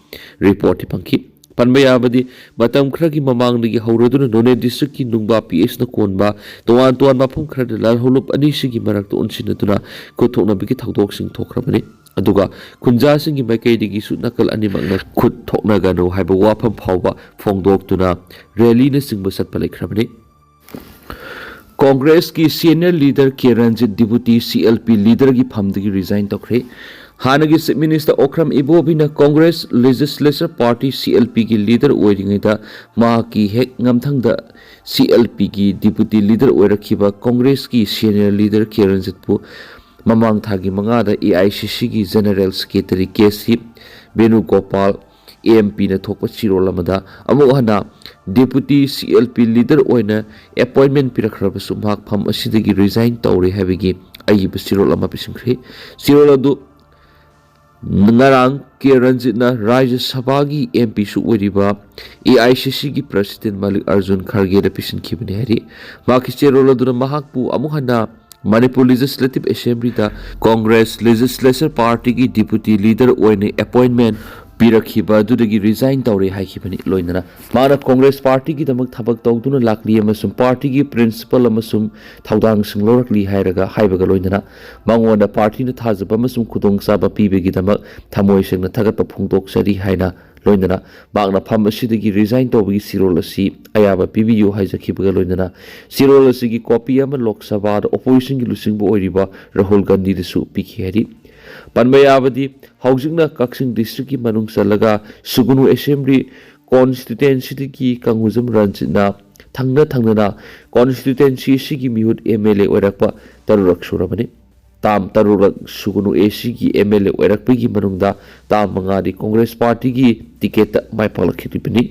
ꯔꯤꯄꯣꯔꯠꯇꯤ ꯐꯪꯈꯤ꯫ ꯄꯟꯕ ꯌꯥꯕꯗꯤ, ꯃꯇꯝ ꯈꯔꯒꯤ ꯃꯃꯥꯡꯗꯒꯤ ꯍꯧꯔꯗꯨꯅ ꯅꯣꯅꯦ ꯗꯤꯁꯇ꯭ꯔꯤꯛꯀꯤ ꯅꯨꯡꯕꯥ ꯄꯤ ꯑꯦꯁꯅ ꯀꯣꯟꯕ ꯇꯣꯉꯥꯟ ꯇꯣꯉꯥꯟꯕ ꯃꯐꯝ ꯈꯔꯗ ꯂꯥꯜꯍꯧꯂꯨꯞ ꯑꯅꯤꯁꯤꯒꯤ ꯃꯔꯛꯇ ꯑꯣꯟꯁꯤꯟꯅꯗꯨꯅ ꯈꯨꯠ ꯊꯣꯛꯅꯕꯒꯤ ꯊꯧꯗꯣꯛꯁꯤꯡ ꯊꯣꯛꯈ꯭ꯔꯕꯅꯤ꯫ ꯑꯗꯨꯒ ꯈꯨꯟꯖꯥꯁꯤꯡꯒꯤ ꯃꯥꯏꯀꯩꯗꯒꯤꯁꯨ ꯅꯥꯀꯜ ꯑꯅꯤꯃꯛꯅ ꯈꯨꯠ ꯊꯣꯛꯅꯒꯅꯨ ꯍꯥꯏꯕ ꯋꯥꯐꯝ ꯐꯥꯎꯕ ꯐꯣꯡꯗꯣꯛꯇꯨꯅ ꯔꯦꯂꯤꯅꯆꯤꯡꯕ ꯆꯠꯄ ꯂꯩꯈ꯭ꯔꯕꯅꯤ꯫ ꯀꯣꯡꯒ꯭ꯔꯦꯁꯀꯤ senior leader K Ranjit deputy C L P ꯂꯤꯗꯔꯒꯤ ꯐꯝꯗꯒꯤ ꯔꯤꯖꯥꯏꯟ ꯇꯧꯈ꯭ꯔꯦ꯫ ꯍꯥꯟꯅꯒꯤ ꯆꯤꯐ ꯃꯤꯅꯤꯁꯇꯔ ꯑꯣꯀ꯭ꯔꯝ ꯏꯕꯣꯕꯤꯅ Congress legislature party C L ꯄꯤꯒꯤ ꯂꯤꯗꯔ ꯑꯣꯏꯔꯤꯉꯩꯗ ꯃꯍꯥꯛꯀꯤ ꯍꯦꯛ ꯉꯝꯊꯪꯗ ꯁꯤ ꯑꯦꯜ ꯄꯤꯒꯤ ꯗꯤꯄꯨꯇꯤ ꯂꯤꯗꯔ ꯑꯣꯏꯔꯛꯈꯤꯕ ꯀꯣꯡꯒ꯭ꯔꯦꯁꯀꯤ ꯁꯦꯅꯤꯌꯔ ꯂꯤꯗꯔ ꯀꯦ ꯔꯟꯖꯤꯠꯄꯨ ꯃꯃꯥꯡ ꯊꯥꯒꯤ ꯃꯉꯥꯗ ꯑꯦ ꯑꯥꯏ ꯁꯤ ꯁꯤꯒꯤ general secretary K C ꯕꯦꯅꯨꯒꯣꯄꯥꯜ M ꯄꯤꯅ ꯊꯣꯛꯄ ꯆꯦꯔꯣꯜ ꯑꯃꯗ ꯑꯃꯨꯛ ꯍꯟꯅ ꯗꯤꯄꯨꯇꯤ ꯁꯤ ꯑꯦꯜ ꯄꯤ ꯂꯤꯗꯔ ꯑꯣꯏꯅ ꯑꯦꯄꯣꯏꯟꯃꯦꯟ ꯄꯤꯔꯛꯈ꯭ꯔꯕꯁꯨ ꯃꯍꯥꯛ ꯐꯝ ꯑꯁꯤꯗꯒꯤ ꯔꯤꯖꯥꯏꯟ ꯇꯧꯔꯦ ꯍꯥꯏꯕꯒꯤ ꯑꯏꯕ ꯆꯦꯔꯣꯜ ꯑꯃ ꯄꯤꯁꯤꯟꯈ꯭ꯔꯦ꯫ ꯆꯦꯔꯣꯜ ꯑꯗꯨ ꯉꯔꯥꯡ ꯀꯦ ꯔꯟꯖꯤꯠꯅ ꯔꯥꯖ꯭ꯌ ꯁꯚꯥꯒꯤ ꯑꯦꯝ ꯄꯤꯁꯨ ꯑꯣꯏꯔꯤꯕ ꯑꯦ ꯑꯥꯏ ꯁꯤ ꯁꯤꯒꯤ ꯄ꯭ꯔꯁꯤꯗꯦꯟ ꯃꯜꯂꯤꯛ ꯑꯔꯖꯨꯟ ꯈꯔꯒꯦꯗ ꯄꯤꯁꯤꯟꯈꯤꯕꯅꯤ ꯍꯥꯏꯔꯤ꯫ ꯃꯍꯥꯛꯀꯤ ꯆꯦꯔꯣꯜ ꯑꯗꯨꯅ ꯃꯍꯥꯛꯄꯨ ꯑꯃꯨꯛ ꯍꯟꯅ ꯃꯅꯤꯄꯨꯔ ꯂꯦꯖꯤꯁꯂꯦꯇꯤꯚ ꯑꯦꯁꯦꯝꯕ꯭ꯂꯤꯗ ꯀꯣꯡꯒ꯭ꯔꯦꯁ ꯂꯦꯖꯤꯁꯂꯦꯆꯔ ꯄꯥꯔꯇꯤꯒꯤ ꯗꯤꯄꯨꯇꯤ ꯂꯤꯗꯔ ꯑꯣꯏꯅ ꯑꯦꯄꯣꯏꯟꯃꯦꯟ ꯄꯤꯔꯛꯈꯤꯕ ꯑꯗꯨꯗꯒꯤ ꯔꯤꯖꯥꯏꯟ ꯇꯧꯔꯦ ꯍꯥꯏꯈꯤꯕꯅꯤ꯫ ꯂꯣꯏꯅꯅ ꯃꯥꯅ ꯀꯣꯡꯒ꯭ꯔꯦꯁ ꯄꯥꯔꯇꯤꯒꯤꯗꯃꯛ ꯊꯕꯛ ꯇꯧꯗꯨꯅ ꯂꯥꯛꯂꯤ ꯑꯃꯁꯨꯡ ꯄꯥꯔꯇꯤꯒꯤ ꯄ꯭ꯔꯤꯟꯁꯤꯄꯜ ꯑꯃꯁꯨꯡ ꯊꯧꯗꯥꯡꯁꯤꯡ ꯂꯧꯔꯛꯂꯤ ꯍꯥꯏꯔꯒ ꯍꯥꯏꯕꯒ ꯂꯣꯏꯅꯅ ꯃꯉꯣꯟꯗ ꯄꯥꯔꯇꯤꯅ ꯊꯥꯖꯕ ꯑꯃꯁꯨꯡ ꯈꯨꯗꯣꯡꯆꯥꯕ ꯄꯤꯕꯒꯤꯗꯃꯛ ꯊꯃꯣꯏ ꯁꯦꯡꯅ ꯊꯥꯒꯠꯄ ꯐꯣꯡꯗꯣꯛꯆꯔꯤ ꯍꯥꯏꯅ ꯂꯣꯏꯅꯅ ꯃꯍꯥꯛꯅ ꯐꯝ ꯑꯁꯤꯗꯒꯤ ꯔꯤꯖꯥꯏꯟ ꯇꯧꯕꯒꯤ ꯆꯤꯔꯣꯜ ꯑꯁꯤ ꯑꯌꯥꯕ ꯄꯤꯕꯤꯌꯨ ꯍꯥꯏꯖꯈꯤꯕꯒ ꯂꯣꯏꯅꯅ ꯆꯤꯔꯣꯜ ꯑꯁꯤꯒꯤ ꯀꯣꯄꯤ ꯑꯃ ꯂꯣꯛ ꯁꯚꯥꯗ ꯑꯣꯄꯣꯖꯤꯁꯟꯒꯤ ꯂꯨꯆꯤꯡꯕ ꯑꯣꯏꯔꯤꯕ ꯔꯥꯍꯨꯜ ꯒꯥꯟꯙꯤꯗꯁꯨ ꯄꯤꯈꯤ ꯍꯥꯏꯔꯤ꯫ ꯄꯟꯕ ꯌꯥꯕꯗꯤ, ꯍꯧꯖꯤꯛꯅ ꯀꯛꯆꯤꯡ ꯗꯤꯁꯇ꯭ꯔꯤꯛꯀꯤ ꯃꯅꯨꯡ ꯆꯜꯂꯒ ꯁꯨꯒꯨꯅꯨ ꯑꯦꯁꯦꯝꯕ꯭ꯂꯤ ꯀꯣꯟꯁꯇꯤꯇ꯭ꯋꯦꯟꯁꯤꯗꯒꯤ ꯀꯪꯒꯨꯖꯝ ꯔꯟꯖꯤꯠꯅ ꯊꯪꯅ ꯊꯪꯅꯅ ꯀꯣꯟꯁꯇꯤꯇ꯭ꯋꯦꯟꯁꯤ ꯑꯁꯤꯒꯤ ꯃꯤꯍꯨꯠ ꯑꯦꯝ ꯑꯦꯜ ꯑꯦ ꯑꯣꯏꯔꯛꯄ ꯇꯔꯨꯛꯔꯛ ꯁꯨꯔꯕꯅꯤ꯫ ꯇꯥꯝ ꯇꯔꯨꯛꯔꯛ ꯁꯨꯒꯨꯅꯨ ꯑꯦꯁꯤꯒꯤ ꯑꯦꯝ ꯑꯦꯜ ꯑꯦ ꯑꯣꯏꯔꯛꯄꯒꯤ ꯃꯅꯨꯡꯗ ꯇꯥꯝ ꯃꯉꯥꯗꯤ ꯀꯣꯡꯒ꯭ꯔꯦꯁ ꯄꯥꯔꯇꯤꯒꯤ ꯇꯤꯀꯦꯠꯇ ꯃꯥꯏ ꯄꯥꯛꯂꯛꯈꯤꯕꯅꯤ꯫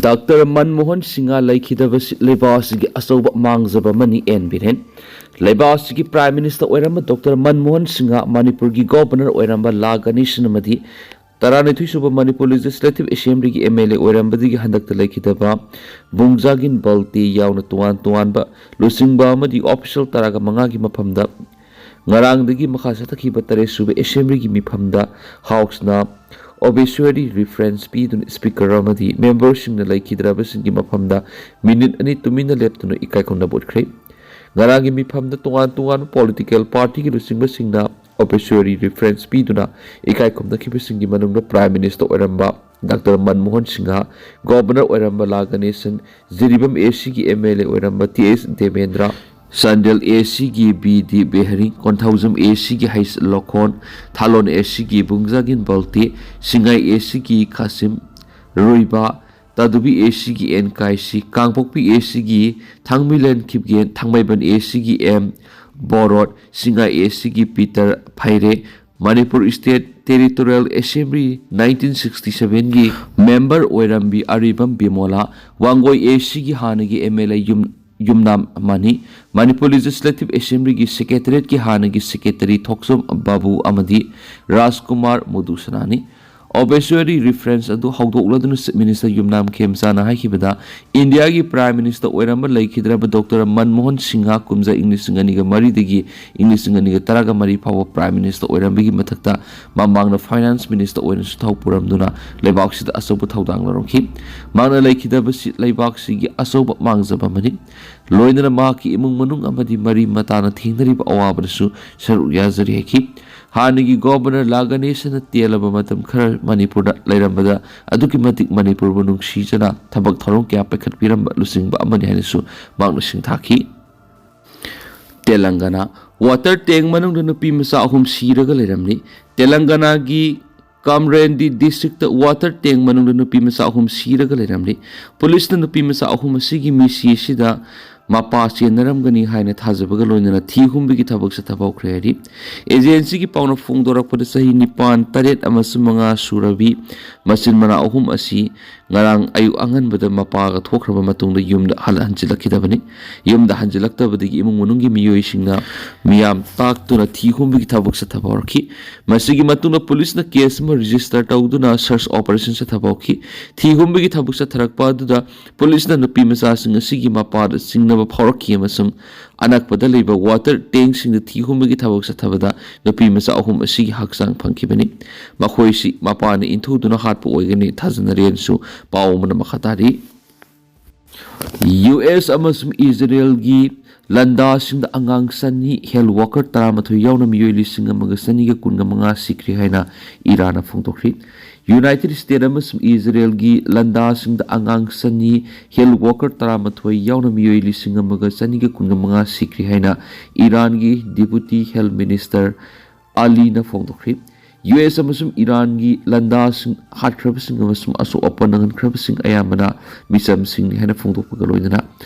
ꯗꯥꯛꯇꯔ ꯃꯟꯃꯣꯍꯟ ꯁꯤꯡꯍ ꯂꯩꯈꯤꯗꯕꯁꯤ ꯂꯩꯕꯥꯛ ꯑꯁꯤꯒꯤ ꯑꯆꯧꯕ ꯃꯥꯡꯖꯕ ꯑꯃꯅꯤ, ꯑꯦꯟ ꯕꯤꯔꯦꯟ꯫ ꯂꯩꯕꯥꯛ ꯑꯁꯤꯒꯤ ꯄ꯭ꯔꯥꯏꯝ ꯃꯤꯅꯤꯁꯇꯔ ꯑꯣꯏꯔꯝꯕ ꯗꯥꯛꯇꯔ ꯃꯟꯃꯣꯍꯟ ꯁꯤꯡꯍ, ꯃꯅꯤꯄꯨꯔꯒꯤ ꯒꯣꯚꯔꯅꯔ ꯑꯣꯏꯔꯝꯕ ꯂꯥ ꯒꯅꯦꯁꯟ ꯑꯃꯗꯤ ꯇꯔꯥꯅꯤꯊꯣꯏ ꯁꯨꯕ ꯃꯅꯤꯄꯨꯔ ꯂꯦꯖꯤꯁꯂꯦꯇꯤꯚ ꯑꯦꯁꯦꯝꯕ꯭ꯂꯤꯒꯤ ꯑꯦꯝ ꯑꯦꯜ ꯑꯦ ꯑꯣꯏꯔꯝꯕꯗꯒꯤ ꯍꯟꯗꯛꯇ ꯂꯩꯈꯤꯗꯕ ꯕꯨꯡꯖꯥꯒꯤꯟ ꯕꯜꯇꯤ ꯌꯥꯎꯅ ꯇꯣꯉꯥꯟ ꯇꯣꯉꯥꯟꯕ ꯂꯨꯆꯤꯡꯕ ꯑꯃꯗꯤ ꯑꯣꯐꯤꯁꯤꯌꯦꯜ ꯇꯔꯥꯒ ꯃꯉꯥꯒꯤ ꯃꯐꯝꯗ ꯉꯔꯥꯡꯗꯒꯤ ꯃꯈꯥ ꯆꯠꯊꯈꯤꯕ ꯇꯔꯦꯠ ꯁꯨꯕ ꯑꯦꯁꯦꯝꯕ꯭ꯂꯤꯒꯤ ꯃꯤꯐꯝꯗ ꯍꯥꯎꯁꯅ ꯑꯣꯕꯦꯁꯨꯋꯦꯔꯤ ꯔꯤꯐꯔꯦꯟꯁ ꯄꯤꯗꯨꯅ ꯁ꯭ꯄꯤꯀꯔ ꯑꯃꯗꯤ ꯃꯦꯝꯕꯔꯁꯤꯡꯅ ꯂꯩꯈꯤꯗ꯭ꯔꯕꯁꯤꯡꯒꯤ ꯃꯐꯝꯗ ꯃꯤꯅꯤꯠ ꯑꯅꯤ ꯇꯨꯃꯤꯟꯅ ꯂꯦꯞꯇꯨꯅ ꯏꯀꯥꯏ ꯈꯨꯝꯅꯕ ꯎꯠꯈ꯭ꯔꯦ꯫ ꯉꯔꯥꯡꯒꯤ ꯃꯤꯐꯝꯗ ꯇꯣꯉꯥꯟ ꯇꯣꯉꯥꯟꯕ ꯄꯣꯂꯤꯇꯤꯀꯦꯜ ꯄꯥꯔꯇꯤꯒꯤ ꯂꯨꯆꯤꯡꯕꯁꯤꯡꯅ ꯑꯣꯕꯦꯁꯨꯋꯦꯔꯤ ꯔꯤꯐꯔꯦꯟꯁ ꯄꯤꯗꯨꯅ ꯏꯀꯥꯏ ꯈꯨꯝꯅꯈꯤꯕꯁꯤꯡꯒꯤ ꯃꯅꯨꯡꯗ ꯄ꯭ꯔꯥꯏꯝ ꯃꯤꯅꯤꯁꯇꯔ ꯑꯣꯏꯔꯝꯕ ꯗꯥꯛꯇꯔ ꯃꯟꯃꯣꯍꯟ ꯁꯤꯡꯍ, ꯒꯣꯚꯔꯅꯔ ꯑꯣꯏꯔꯝꯕ ꯂꯥ ꯒꯅꯦꯁꯟ, ꯖꯤꯔꯤꯕꯥꯝ ꯑꯦꯁꯤꯒꯤ ꯑꯦꯝ ꯑꯦꯜ ꯑꯦ ꯑꯣꯏꯔꯝꯕ ꯇꯤ ꯑꯦꯁ ꯗꯦꯕꯦꯟꯗ꯭ꯔ, ꯆꯥꯟꯗꯦꯜ ꯑꯦꯁꯤꯒꯤ ꯕꯤ ꯗꯤ ꯕꯦꯍꯔꯤ, ꯀꯣꯟꯊꯧꯖꯝ ꯑꯦꯁꯤꯒꯤ ꯍꯩꯁ ꯂꯣꯈꯣꯟ, ꯊꯥꯂꯣꯟ ꯑꯦꯁꯤꯒꯤ ꯕꯨꯡꯖꯥꯒꯤꯟ ꯕꯜꯇꯤ, ꯁꯤꯡꯉꯥꯏ ꯑꯦꯁꯤꯒꯤ ꯈꯥꯁꯤꯝ ꯔꯨꯏꯕꯥ, ꯇꯥꯗꯨꯕꯤ ꯑꯦꯁꯤꯒꯤ ꯑꯦꯟ ꯀꯥꯏꯁꯤ, ꯀꯥꯡꯄꯣꯛꯄꯤ ꯑꯦꯁꯤꯒꯤ ꯊꯥꯡꯃꯤꯂꯦꯟ ꯈꯤꯞꯒꯦꯟ, ꯊꯥꯡꯃꯩꯕꯟ ꯑꯦꯁꯤꯒꯤ ꯑꯦꯝ ꯕꯣꯔꯣꯠ, ꯁꯤꯡꯉꯥꯏ ꯑꯦꯁꯤꯒꯤ Peter Pheire, Manipur state territorial assembly nineteen sixty ꯁꯚꯦꯟꯒꯤ ꯃꯦꯝꯕꯔ ꯑꯣꯏꯔꯝꯕꯤ ꯑꯔꯤꯕꯝ ꯕꯤꯃꯣꯂꯥ, ꯋꯥꯡꯒꯣꯏ ꯑꯦꯁꯤꯒꯤ ꯍꯥꯟꯅꯒꯤ ꯑꯦꯝ ꯑꯦꯜ ꯑꯦ ꯌꯨꯝ ꯌꯨꯝꯅꯥꯝ ꯃꯅꯤ, ꯃꯅꯤꯄꯨꯔ ꯂꯦꯖꯤꯁꯂꯦꯇꯤꯚ ꯑꯦꯁꯦꯝꯕ꯭ꯂꯤꯒꯤ ꯁꯦꯀ꯭ꯔꯦꯇꯔꯤꯌꯦꯠꯀꯤ ꯍꯥꯟꯅꯒꯤ ꯁꯦꯀ꯭ꯔꯦꯇꯔꯤ ꯊꯣꯛꯆꯣꯝ ꯕꯥꯕꯨ ꯑꯃꯗꯤ ꯔꯥꯖꯀꯨꯃꯥꯔ ꯃꯨꯗꯨꯁꯅꯥꯅꯤ꯫ Obituary reference ꯑꯗꯨ ꯍꯧꯗꯣꯛꯂꯗꯨꯅ Chief Minister ꯌꯨꯝꯅꯥꯝ ꯈꯦꯝꯆꯥꯅ ꯍꯥꯏꯈꯤꯕꯗ, ꯏꯟꯗꯤꯌꯥꯒꯤ Prime Minister ꯑꯣꯏꯔꯝꯕ ꯂꯩꯈꯤꯗ꯭ꯔꯕ ꯗꯣꯛꯇꯔ ꯃꯟꯃꯣꯍꯟ ꯁꯤꯡꯍ ꯀꯨꯝꯖꯥ ꯏꯪ ꯂꯤꯁꯤꯡ ꯑꯅꯤꯒ ꯃꯔꯤꯗꯒꯤ ꯏꯪ ꯂꯤꯁꯤꯡ ꯑꯅꯤꯒ ꯇꯔꯥꯒ ꯃꯔꯤ ꯐꯥꯎꯕ Prime Minister ꯑꯣꯏꯔꯝꯕꯒꯤ ꯃꯊꯛꯇ ꯃꯃꯥꯡꯅ Finance Minister ꯑꯣꯏꯅꯁꯨ ꯊꯧ ꯄꯨꯔꯝꯗꯨꯅ ꯂꯩꯕꯥꯛꯁꯤꯗ ꯑꯆꯧꯕ ꯊꯧꯗꯥꯡ ꯂꯧꯔꯝꯈꯤ꯫ ꯃꯍꯥꯛꯅ ꯂꯩꯈꯤꯗꯕꯁꯤ ꯂꯩꯕꯥꯛꯁꯤꯒꯤ ꯑꯆꯧꯕ ꯃꯥꯡꯖꯕ ꯑꯃꯅꯤ꯫ ꯂꯣꯏꯅꯅ ꯃꯍꯥꯛꯀꯤ ꯏꯃꯨꯡ ꯃꯅꯨꯡ ꯑꯃꯗꯤ ꯃꯔꯤ ꯃꯇꯥꯅ ꯊꯦꯡꯅꯔꯤꯕ ꯑꯋꯥꯕꯗꯁꯨ ꯁꯔꯨꯛ ꯌꯥꯖꯔꯤ ꯍꯥꯏꯈꯤ꯫ ꯍꯥꯟꯅꯒꯤ Governor ꯂꯥ ꯒꯅꯦꯁꯟꯅ ꯇꯦꯜꯂꯕ ꯃꯇꯝ ꯈꯔ ꯃꯅꯤꯄꯨꯔꯗ ꯂꯩꯔꯝꯕꯗ ꯑꯗꯨꯛꯀꯤ ꯃꯇꯤꯛ ꯃꯅꯤꯄꯨꯔꯕꯨ ꯅꯨꯡꯁꯤꯖꯅ ꯊꯕꯛ ꯊꯧꯔꯝ ꯀꯌꯥ ꯄꯥꯏꯈꯠꯄꯤꯔꯝꯕ ꯂꯨꯆꯤꯡꯕ ꯑꯃꯅꯤ ꯍꯥꯏꯅꯁꯨ ꯃꯍꯥꯛꯅ ꯁꯤꯡꯊꯥꯈꯤ꯫ ꯇꯦꯂꯪꯒꯅꯥ꯫ Water tank ꯃꯅꯨꯡꯗ ꯅꯨꯄꯤ ꯃꯆꯥ ꯑꯍꯨꯝ ꯁꯤꯔꯒ ꯂꯩꯔꯝꯂꯤ꯫ ꯇꯦꯂꯪꯒꯅꯥꯒꯤ ꯀꯥꯝꯔꯦꯟꯗꯤ district ꯇ water tank ꯃꯅꯨꯡꯗ ꯅꯨꯄꯤ ꯃꯆꯥ ꯑꯍꯨꯝ ꯁꯤꯔꯒ ꯂꯩꯔꯝꯂꯤ꯫ ꯄꯨꯂꯤꯁꯅ ꯅꯨꯄꯤ ꯃꯆꯥ ꯑꯍꯨꯝ ꯑꯁꯤꯒꯤ ꯃꯤꯁꯤ ꯑꯁꯤꯗ ꯃꯄꯥ ꯆꯦꯟꯅꯔꯝꯒꯅꯤ ꯍꯥꯏꯅ ꯊꯥꯖꯕꯒ ꯂꯣꯏꯅꯅ ꯊꯤ ꯍꯨꯝꯕꯒꯤ ꯊꯕꯛ ꯆꯠꯊꯕ ꯍꯧꯈ꯭ꯔꯦ ꯍꯥꯏꯔꯤ꯫ Agency ꯒꯤ ꯄꯥꯎꯅ ꯐꯣꯡꯗꯣꯔꯛꯄꯗ ꯆꯍꯤ ꯅꯤꯄꯥꯟ, ꯇꯔꯦꯠ ꯑꯃꯁꯨꯡ ꯃꯉꯥ ꯁꯨꯔꯕꯤ ꯃꯆꯤꯟ ꯃꯅꯥꯎ ꯑꯍꯨꯝ ꯑꯁꯤ ꯉꯔꯥꯡ ꯑꯌꯨꯛ ꯑꯉꯟꯕꯗ ꯃꯄꯥꯒ ꯊꯣꯛꯈ꯭ꯔꯕ ꯃꯇꯨꯡꯗ ꯌꯨꯝꯗ ꯍꯜ-, ꯍꯟꯖꯤꯜꯂꯛꯈꯤꯗꯕꯅꯤ꯫ ꯌꯨꯝꯗ ꯍꯟꯖꯤꯜꯂꯛꯇꯕꯗꯒꯤ ꯏꯃꯨꯡ ꯃꯅꯨꯡꯒꯤ ꯃꯤꯑꯣꯏꯁꯤꯡꯅ ꯃꯤꯌꯥꯝ ꯇꯥꯛꯇꯨꯅ ꯊꯤ ꯍꯨꯝꯕꯒꯤ ꯊꯕꯛ ꯆꯠꯊꯕ ꯍꯧꯔꯛꯈꯤ꯫ ꯃꯁꯤꯒꯤ ꯃꯇꯨꯡꯗ ꯄꯨꯂꯤꯁꯅ case ꯑꯃ register ꯇꯧꯗꯨꯅ search operation ꯆꯠꯊꯕ ꯍꯧꯈꯤ꯫ ꯊꯤ ꯍꯨꯝꯕꯒꯤ ꯊꯕꯛ ꯆꯠꯊꯔꯛꯄ ꯑꯗꯨꯗ ꯄꯨꯂꯤꯁꯅ ꯅꯨꯄꯤ ꯃꯆꯥꯁꯤꯡ ꯑꯁꯤꯒꯤ ꯃꯄꯥꯗ ꯆꯤꯡꯅꯕ ꯐꯥꯎꯔꯛꯈꯤ ꯑꯃꯁꯨꯡ ꯑꯅꯛꯄꯗ ꯂꯩꯕ water tank ꯁꯤꯡꯗ ꯊꯤ ꯍꯨꯝꯕꯒꯤ ꯊꯕꯛ ꯆꯠꯊꯕꯗ ꯅꯨꯄꯤ ꯃꯆꯥ ꯑꯍꯨꯝ ꯑꯁꯤꯒꯤ ꯍꯛꯆꯥꯡ ꯐꯪꯈꯤꯕꯅꯤ꯫ ꯃꯈꯣꯏꯁꯤ ꯃꯄꯥꯅ ꯏꯟꯊꯨꯗꯨꯅ ꯍꯥꯠꯄ ꯑꯣꯏꯒꯅꯤ ꯊꯥꯖꯅꯔꯦꯅꯁꯨ ꯄꯥꯎ ꯑꯃꯅ ꯃꯈꯥ ꯇꯥꯔꯤ꯫ ꯌꯨ ꯑꯦꯁ ꯑꯃꯁꯨꯡ ꯏꯖꯔꯦꯜꯒꯤ ꯂꯟꯗꯥꯁꯤꯡꯗ ꯑꯉꯥꯡ ꯆꯅꯤ, health worker ꯇꯔꯥꯃꯥꯊꯣꯏ ꯌꯥꯎꯅ ꯃꯤꯑꯣꯏ ꯂꯤꯁꯤꯡ ꯑꯃꯒ ꯆꯅꯤꯒ ꯀꯨꯟꯒ ꯃꯉꯥ ꯁꯤꯈ꯭ꯔꯦ ꯍꯥꯏꯅ ꯏꯔꯥꯟꯅ ꯐꯣꯡꯗꯣꯛꯈ꯭ꯔꯤ꯫ United States ꯑꯃꯁꯨꯡ ꯏꯖꯔꯦꯜꯒꯤ ꯂꯟꯗꯥꯁꯤꯡꯗ ꯑꯉꯥꯡ ꯆꯅꯤ, health worker ꯇꯔꯥꯃꯥꯊꯣꯏ ꯌꯥꯎꯅ ꯃꯤꯑꯣꯏ ꯂꯤꯁꯤꯡ ꯑꯃꯒ ꯆꯅꯤꯒ ꯀꯨꯟꯒ ꯃꯉꯥ ꯁꯤꯈ꯭ꯔꯦ ꯍꯥꯏꯅ ꯏꯔꯥꯟꯒꯤ Deputy Health Minister ꯑꯂꯤꯅ ꯐꯣꯡꯗꯣꯛꯈ꯭ꯔꯤ꯫ ꯌꯨ ꯑꯦꯁ ꯑꯃꯁꯨꯡ ꯏꯔꯥꯟꯒꯤ ꯂꯟꯗꯥꯁꯤꯡ ꯍꯥꯠꯈ꯭ꯔꯕꯁꯤꯡ ꯑꯃꯁꯨꯡ ꯑꯁꯣꯛ ꯑꯄꯟ ꯅꯪꯍꯟꯈ꯭ꯔꯕꯁꯤꯡ ꯑꯌꯥꯝꯕꯅ ꯃꯤꯆꯝꯁꯤꯡꯅꯤ ꯍꯥꯏꯅ ꯐꯣꯡꯗꯣꯛꯄꯒ ꯂꯣꯏꯅꯅ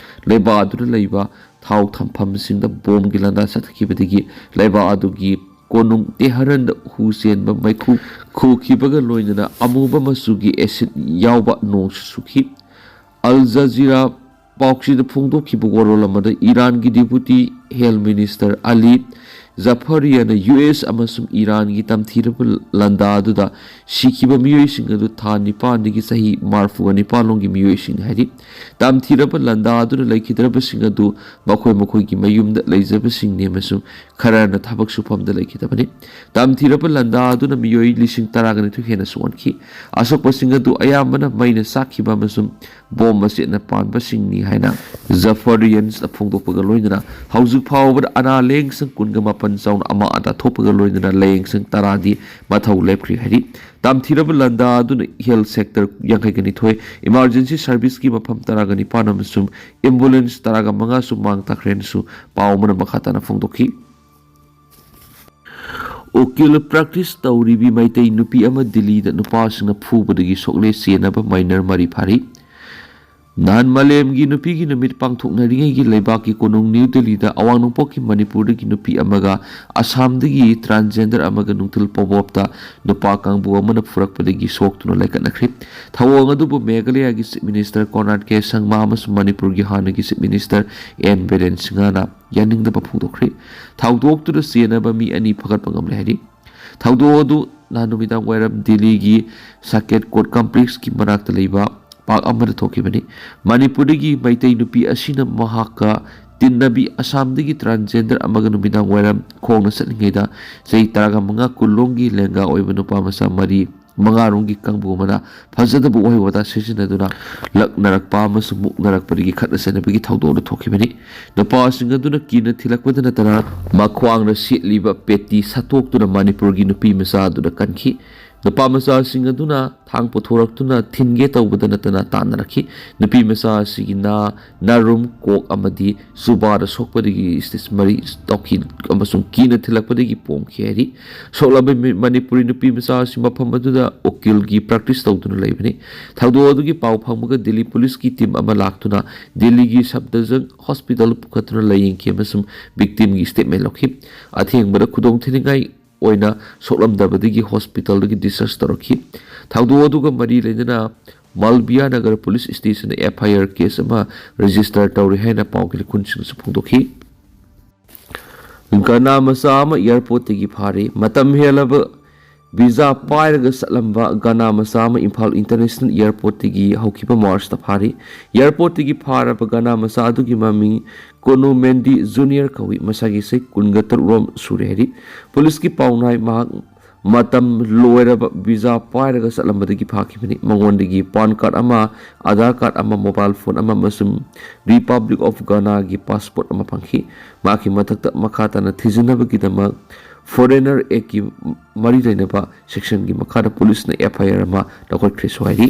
ꯂꯩꯕꯥꯛ ꯑꯗꯨꯗ ꯂꯩꯕ ꯊꯥꯎ ꯊꯝꯐꯝꯁꯤꯡꯗ ꯕꯣꯝꯒꯤ ꯂꯥꯟꯗꯥ ꯆꯠꯊꯈꯤꯕꯗꯒꯤ ꯂꯩꯕꯥꯛ ꯑꯗꯨꯒꯤ ꯀꯣꯅꯨꯡ ꯇꯦꯍꯔꯟꯗ ꯍꯨ ꯆꯦꯟꯕ ꯃꯩꯈꯨ ꯈꯨꯈꯤꯕꯒ ꯂꯣꯏꯅꯅ ꯑꯃꯨꯕ ꯃꯆꯨꯒꯤ acid ꯌꯥꯎꯕ ꯅꯣꯡꯁꯨ ꯆꯨꯈꯤ꯫ Al Jazeera ꯄꯥꯎꯆꯦꯗ ꯐꯣꯡꯗꯣꯛꯈꯤꯕ ꯋꯥꯔꯣꯜ ꯑꯃꯗ ꯏꯔꯥꯟꯒꯤ Deputy Health Minister ꯑꯂꯤ ꯖꯐꯔꯤꯌꯥꯅ ꯌꯨ ꯑꯦꯁ ꯑꯃꯁꯨꯡ ꯏꯔꯥꯟꯒꯤ ꯇꯝꯊꯤꯔꯕ ꯂꯥꯟꯗꯥ ꯑꯗꯨꯗ ꯁꯤꯈꯤꯕ ꯃꯤꯑꯣꯏꯁꯤꯡ ꯑꯗꯨ ꯊꯥ ꯅꯤꯄꯥꯟꯗꯒꯤ ꯆꯍꯤ ꯃꯔꯤꯐꯨꯒ ꯅꯤꯄꯥꯟ ꯂꯣꯝꯒꯤ ꯃꯤꯑꯣꯏꯁꯤꯡꯅꯤ ꯍꯥꯏꯔꯤ꯫ ꯇꯝꯊꯤꯔꯕ ꯂꯥꯟꯗꯥ ꯑꯗꯨꯅ ꯂꯩꯈꯤꯗ꯭ꯔꯕꯁꯤꯡ ꯑꯗꯨ ꯃꯈꯣꯏ ꯃꯈꯣꯏꯒꯤ ꯃꯌꯨꯝꯗ ꯂꯩꯖꯕꯁꯤꯡꯅꯤ ꯑꯃꯁꯨꯡ ꯈꯔꯅ ꯊꯕꯛ ꯁꯨꯐꯝꯗ ꯂꯩꯈꯤꯗꯕꯅꯤ꯫ ꯇꯝꯊꯤꯔꯕ ꯂꯥꯟꯗꯥ ꯑꯗꯨꯅ ꯃꯤꯑꯣꯏ ꯂꯤꯁꯤꯡ ꯇꯔꯥꯒ ꯅꯤꯊꯣꯏ ꯍꯦꯟꯅ ꯁꯣꯛꯍꯟꯈꯤ꯫ ꯑꯁꯣꯛꯄꯁꯤꯡ ꯑꯗꯨ ꯑꯌꯥꯝꯕꯅ ꯃꯩꯅ ꯆꯥꯛꯈꯤꯕ ꯑꯃꯁꯨꯡ ꯕꯣꯝ ꯃꯆꯦꯠꯅ ꯄꯥꯟꯕꯁꯤꯡꯅꯤ ꯍꯥꯏꯅ ꯖꯐꯔꯤꯌꯟꯁꯅ ꯐꯣꯡꯗꯣꯛꯄꯒ ꯂꯣꯏꯅꯅ ꯍꯧꯖꯤꯛ ꯐꯥꯎꯕꯗ ꯑꯅꯥ ꯂꯥꯌꯦꯡꯁꯪ ꯀꯨꯟꯒ ꯃꯥꯄꯟ ꯆꯥꯎꯅ ꯑꯃꯥꯡ ꯑꯇꯥ ꯊꯣꯛꯄꯒ ꯂꯣꯏꯅꯅ ꯂꯥꯌꯦꯡꯁꯪ ꯇꯔꯥꯗꯤ ꯃꯊꯧ ꯂꯦꯞꯈ꯭ꯔꯤ ꯍꯥꯏꯔꯤ꯫ ꯇꯝꯊꯤꯔꯕ ꯂꯥꯟꯗꯥ ꯑꯗꯨꯅ ꯍꯦꯜꯊ ꯁꯦꯛꯇꯔ ꯌꯥꯡꯈꯩꯒ ꯅꯤꯊꯣꯏ, ꯏꯃꯥꯔꯖꯦꯟꯁꯤ ꯁꯔꯚꯤꯁꯀꯤ ꯃꯐꯝ ꯇꯔꯥꯒ ꯅꯤꯄꯥꯟ ꯑꯃꯁꯨꯡ ꯑꯦꯝꯕꯨꯂꯦꯟꯁ ꯇꯔꯥꯒ ꯃꯉꯥꯁꯨ ꯃꯥꯡ ꯇꯥꯛꯈ꯭ꯔꯦꯅꯁꯨ ꯄꯥꯎ ꯑꯃꯅ ꯃꯈꯥ ꯇꯥꯅ ꯐꯣꯡꯗꯣꯛꯈꯤ꯫ ꯎꯀꯤꯜ ꯄ꯭ꯔꯦꯛꯇꯤꯁ ꯇꯧꯔꯤꯕꯤ ꯃꯩꯇꯩ ꯅꯨꯄꯤ ꯑꯃ ꯗꯤꯜꯂꯤꯗ ꯅꯨꯄꯥꯁꯤꯡꯅ ꯐꯨꯕꯗꯒꯤ ꯁꯣꯛꯂꯦ, ꯆꯦꯟꯅꯕ ꯃꯥꯏꯅꯔ ꯃꯔꯤ ꯐꯥꯔꯤ꯫ ꯅꯍꯥꯟ ꯃꯥꯂꯦꯝꯒꯤ ꯅꯨꯄꯤꯒꯤ ꯅꯨꯃꯤꯠ ꯄꯥꯡꯊꯣꯛꯅꯔꯤꯉꯩꯒꯤ ꯂꯩꯕꯥꯛꯀꯤ ꯀꯣꯅꯨꯡ ꯅ꯭ꯌꯨ ꯗꯤꯜꯂꯤꯗ ꯑꯋꯥꯡ ꯅꯣꯡꯄꯣꯛꯀꯤ ꯃꯅꯤꯄꯨꯔꯗꯒꯤ ꯅꯨꯄꯤ ꯑꯃꯒ ꯑꯁꯥꯝꯗꯒꯤ ꯇ꯭ꯔꯥꯟꯁꯖꯦꯟꯗꯔ ꯑꯃꯒ ꯅꯨꯡꯊꯤꯜ ꯄꯣꯕꯣꯞꯇ ꯅꯨꯄꯥ ꯀꯥꯡꯕꯨ ꯑꯃꯅ ꯐꯨꯔꯛꯄꯗꯒꯤ ꯁꯣꯛꯇꯨꯅ ꯂꯩꯈꯠꯅꯈ꯭ꯔꯦ꯫ ꯊꯧꯑꯣꯡ ꯑꯗꯨꯕꯨ ꯃꯦꯘꯥꯂꯌꯥꯒꯤ ꯆꯤꯐ ꯃꯤꯅꯤꯁꯇꯔ ꯀꯣꯟꯔꯥꯗ ꯀꯦ ꯁꯪꯃꯥ ꯑꯃꯁꯨꯡ ꯃꯅꯤꯄꯨꯔꯒꯤ ꯍꯥꯟꯅꯒꯤ ꯆꯤꯐ ꯃꯤꯅꯤꯁꯇꯔ ꯑꯦꯟ ꯕꯤꯔꯦꯟ ꯁꯤꯡꯍꯅ ꯌꯥꯅꯤꯡꯗꯕ ꯐꯣꯡꯗꯣꯛꯈ꯭ꯔꯦ꯫ ꯊꯧꯗꯣꯛꯇꯨꯗ ꯆꯦꯟꯅꯕ ꯃꯤ ꯑꯅꯤ ꯐꯒꯠꯄ ꯉꯝꯂꯦ ꯍꯥꯏꯔꯤ꯫ ꯊꯧꯗꯣꯛ ꯑꯗꯨ ꯅꯍꯥꯟ ꯅꯨꯃꯤꯗꯥꯡ ꯋꯥꯏꯔꯝ ꯗꯤꯜꯂꯤꯒꯤ ꯁꯥꯀꯦꯠ ꯀꯣꯔꯠ ꯀꯝꯄ꯭ꯂꯦꯛꯁꯀꯤ ꯃꯅꯥꯛꯇ ꯂꯩꯕ ꯄꯥꯔꯛ ꯑꯃꯗ ꯊꯣꯛꯈꯤꯕꯅꯤ꯫ ꯃꯅꯤꯄꯨꯔꯗꯒꯤ ꯃꯩꯇꯩ ꯅꯨꯄꯤ ꯑꯁꯤꯅ ꯃꯍꯥꯛꯀ ꯇꯤꯟꯅꯕꯤ ꯑꯁꯥꯝꯗꯒꯤ ꯇ꯭ꯔꯥꯟꯁꯖꯦꯟꯗꯔ ꯑꯃꯒ ꯅꯨꯃꯤꯗꯥꯡ ꯋꯥꯏꯔꯝ ꯈꯣꯡꯅ ꯆꯠꯂꯤꯉꯩꯗ ꯆꯍꯤ ꯇꯔꯥꯒ ꯃꯉꯥ ꯀꯨꯟꯂꯣꯝꯒꯤ ꯂꯦꯡꯒꯥ ꯑꯣꯏꯕ ꯅꯨꯄꯥ ꯃꯆꯥ ꯃꯔꯤ ꯃꯉꯥꯔꯣꯝꯒꯤ ꯀꯥꯡꯕꯨ ꯑꯃꯅ ꯐꯖꯗꯕ ꯋꯥꯍꯩ ꯋꯥꯇꯥ ꯁꯤꯖꯤꯟꯅꯗꯨꯅ ꯂꯛꯅꯔꯛꯄ ꯑꯃꯁꯨꯡ ꯃꯨꯛꯅꯔꯛꯄꯗꯒꯤ ꯈꯠꯅ ꯆꯩꯅꯕꯒꯤ ꯊꯧꯗꯣꯛ ꯑꯗꯨ ꯊꯣꯛꯈꯤꯕꯅꯤ꯫ ꯅꯨꯄꯥꯁꯤꯡ ꯑꯗꯨꯅ ꯀꯤꯅ ꯊꯤꯜꯂꯛꯄꯗ ꯅꯠꯇꯅ ꯃꯈ꯭ꯋꯥꯡꯗ ꯁꯦꯠꯂꯤꯕ ꯄꯦꯇꯤ ꯁꯠꯇꯣꯛꯇꯨꯅ ꯃꯅꯤꯄꯨꯔꯒꯤ ꯅꯨꯄꯤ ꯃꯆꯥ ꯑꯗꯨꯗ ꯀꯟꯈꯤ꯫ ꯅꯨꯄꯥ ꯃꯆꯥꯁꯤꯡ ꯑꯗꯨꯅ ꯊꯥꯡ ꯄꯨꯊꯣꯔꯛꯇꯨꯅ ꯊꯤꯟꯒꯦ ꯇꯧꯕꯗ ꯅꯠꯇꯅ ꯇꯥꯟꯅꯔꯛꯈꯤ꯫ ꯅꯨꯄꯤ ꯃꯆꯥ ꯑꯁꯤꯒꯤ ꯅꯥ, ꯅꯥꯔꯨꯝ, ꯀꯣꯛ ꯑꯃꯗꯤ ꯆꯨꯕꯥꯗ ꯁꯣꯛꯄꯗꯒꯤ ꯁ꯭ꯇꯤꯆ ꯃꯔꯤ ꯇꯧꯈꯤ ꯑꯃꯁꯨꯡ ꯀꯤꯅ ꯊꯤꯜꯂꯛꯄꯗꯒꯤ ꯄꯣꯝꯈꯤ ꯍꯥꯏꯔꯤ꯫ ꯁꯣꯛꯂꯕ ꯃꯤ-, ꯃꯅꯤꯄꯨꯔꯤ ꯅꯨꯄꯤ ꯃꯆꯥ ꯑꯁꯤ ꯃꯐꯝ ꯑꯗꯨꯗ ꯎꯀꯤꯜꯒꯤ ꯄ꯭ꯔꯦꯛꯇꯤꯁ ꯇꯧꯗꯨꯅ ꯂꯩꯕꯅꯤ꯫ ꯊꯧꯗꯣꯛ ꯑꯗꯨꯒꯤ ꯄꯥꯎ ꯐꯪꯕꯒ ꯗꯤꯜꯂꯤ ꯄꯨꯂꯤꯁꯀꯤ ꯇꯤꯝ ꯑꯃ ꯂꯥꯛꯇꯨꯅ ꯗꯤꯜꯂꯤꯒꯤ ꯁꯐꯗꯔꯖꯪ ꯍꯣꯁꯄꯤꯇꯥꯜ ꯄꯨꯈꯠꯇꯨꯅ ꯂꯥꯌꯦꯡꯈꯤ ꯑꯃꯁꯨꯡ ꯚꯤꯛꯇꯤꯝꯒꯤ ꯁ꯭ꯇꯦꯠꯃꯦꯟ ꯂꯧꯈꯤ꯫ ꯑꯊꯦꯡꯕꯗ ꯈꯨꯗꯣꯡꯊꯤꯅꯤꯡꯉꯥꯏ ꯑꯣꯏꯅ ꯁꯣꯛꯂꯝꯗꯕꯗꯒꯤ ꯍꯣꯁꯄꯤꯇꯥꯜꯗꯒꯤ ꯗꯤꯁꯆꯥꯔꯖ ꯇꯧꯔꯛꯈꯤ꯫ ꯊꯧꯗꯣꯛ ꯑꯗꯨꯒ ꯃꯔꯤ ꯂꯩꯅꯅ ꯃꯜꯕꯤꯌꯥ ꯅꯒꯔ ꯄꯨꯂꯤꯁ ꯁ꯭ꯇꯦꯁꯟꯗ ꯑꯦꯐ ꯑꯥꯏ ꯑꯥꯔ ꯀꯦꯁ ꯑꯃ ꯔꯦꯖꯤꯁꯇꯔ ꯇꯧꯔꯦ ꯍꯥꯏꯅ ꯄꯥꯎꯒꯤ ꯂꯤꯈꯨꯟꯁꯤꯡꯅꯁꯨ ꯐꯣꯡꯗꯣꯛꯈꯤ꯫ ꯒꯅꯥ ꯃꯆꯥ ꯑꯃ ꯑꯦꯌꯥꯔꯄꯣꯔꯠꯇꯒꯤ ꯐꯥꯔꯦ꯫ ꯃꯇꯝ ꯍꯦꯜꯂꯕ ꯚꯤꯖꯥ ꯄꯥꯏꯔꯒ ꯆꯠꯂꯝꯕ ꯒꯅꯥ ꯃꯆꯥ ꯑꯃ ꯏꯝꯐꯥꯜ ꯏꯟꯇꯔꯅꯦꯁꯅꯦꯜ ꯑꯦꯌꯥꯔꯄꯣꯔꯠꯇꯒꯤ ꯍꯧꯈꯤꯕ ꯃꯥꯔꯆꯇ ꯐꯥꯔꯤ꯫ ꯑꯦꯌꯥꯔꯄꯣꯔꯠꯇꯒꯤ ꯐꯥꯔꯕ ꯒꯅꯥ ꯃꯆꯥ ꯑꯗꯨꯒꯤ ꯃꯃꯤꯡ ꯀꯣꯅꯣ ꯃꯦꯟꯗꯤ ꯖꯨꯅꯤꯌꯔ ꯀꯧꯏ꯫ ꯃꯁꯥꯒꯤ ꯆꯍꯤ ꯀꯨꯟꯒ ꯇꯔꯨꯛ ꯔꯣꯝ ꯁꯨꯔꯦ ꯍꯥꯏꯔꯤ꯫ ꯄꯨꯂꯤꯁꯀꯤ ꯄꯥꯎꯅꯥꯏ ꯃꯍꯥꯛ ꯃꯇꯝ ꯂꯣꯏꯔꯕ ꯚꯤꯖꯥ ꯄꯥꯏꯔꯒ ꯆꯠꯂꯝꯕꯗꯒꯤ ꯐꯥꯈꯤꯕꯅꯤ꯫ ꯃꯉꯣꯟꯗꯒꯤ ꯄꯥꯟ ꯀꯥꯔꯗ ꯑꯃ, ꯑꯥꯙꯥꯔ ꯀꯥꯔꯗ ꯑꯃ, ꯃꯣꯕꯥꯏꯜ ꯐꯣꯟ ꯑꯃ ꯑꯃꯁꯨꯡ ꯔꯤꯄꯕ꯭ꯂꯤꯛ ꯑꯣꯐ ꯒꯅꯥꯒꯤ ꯄꯥꯁꯄꯣꯔꯠ ꯑꯃ ꯐꯪꯈꯤ꯫ ꯃꯍꯥꯛꯀꯤ ꯃꯊꯛꯇ ꯃꯈꯥ ꯇꯥꯅ ꯊꯤꯖꯤꯟꯅꯕꯒꯤꯗꯃꯛ ꯐꯣꯔꯦꯅꯔ ꯑꯦꯛꯀꯤ ꯃꯔꯤ ꯂꯩꯅꯕ ꯁꯦꯛꯁꯟꯒꯤ ꯃꯈꯥꯗ ꯄꯨꯂꯤꯁꯅ ꯑꯦꯐ ꯑꯥꯏ ꯑꯥꯔ ꯑꯃ ꯂꯧꯈꯠꯈ꯭ꯔꯦꯁꯨ ꯍꯥꯏꯔꯤ꯫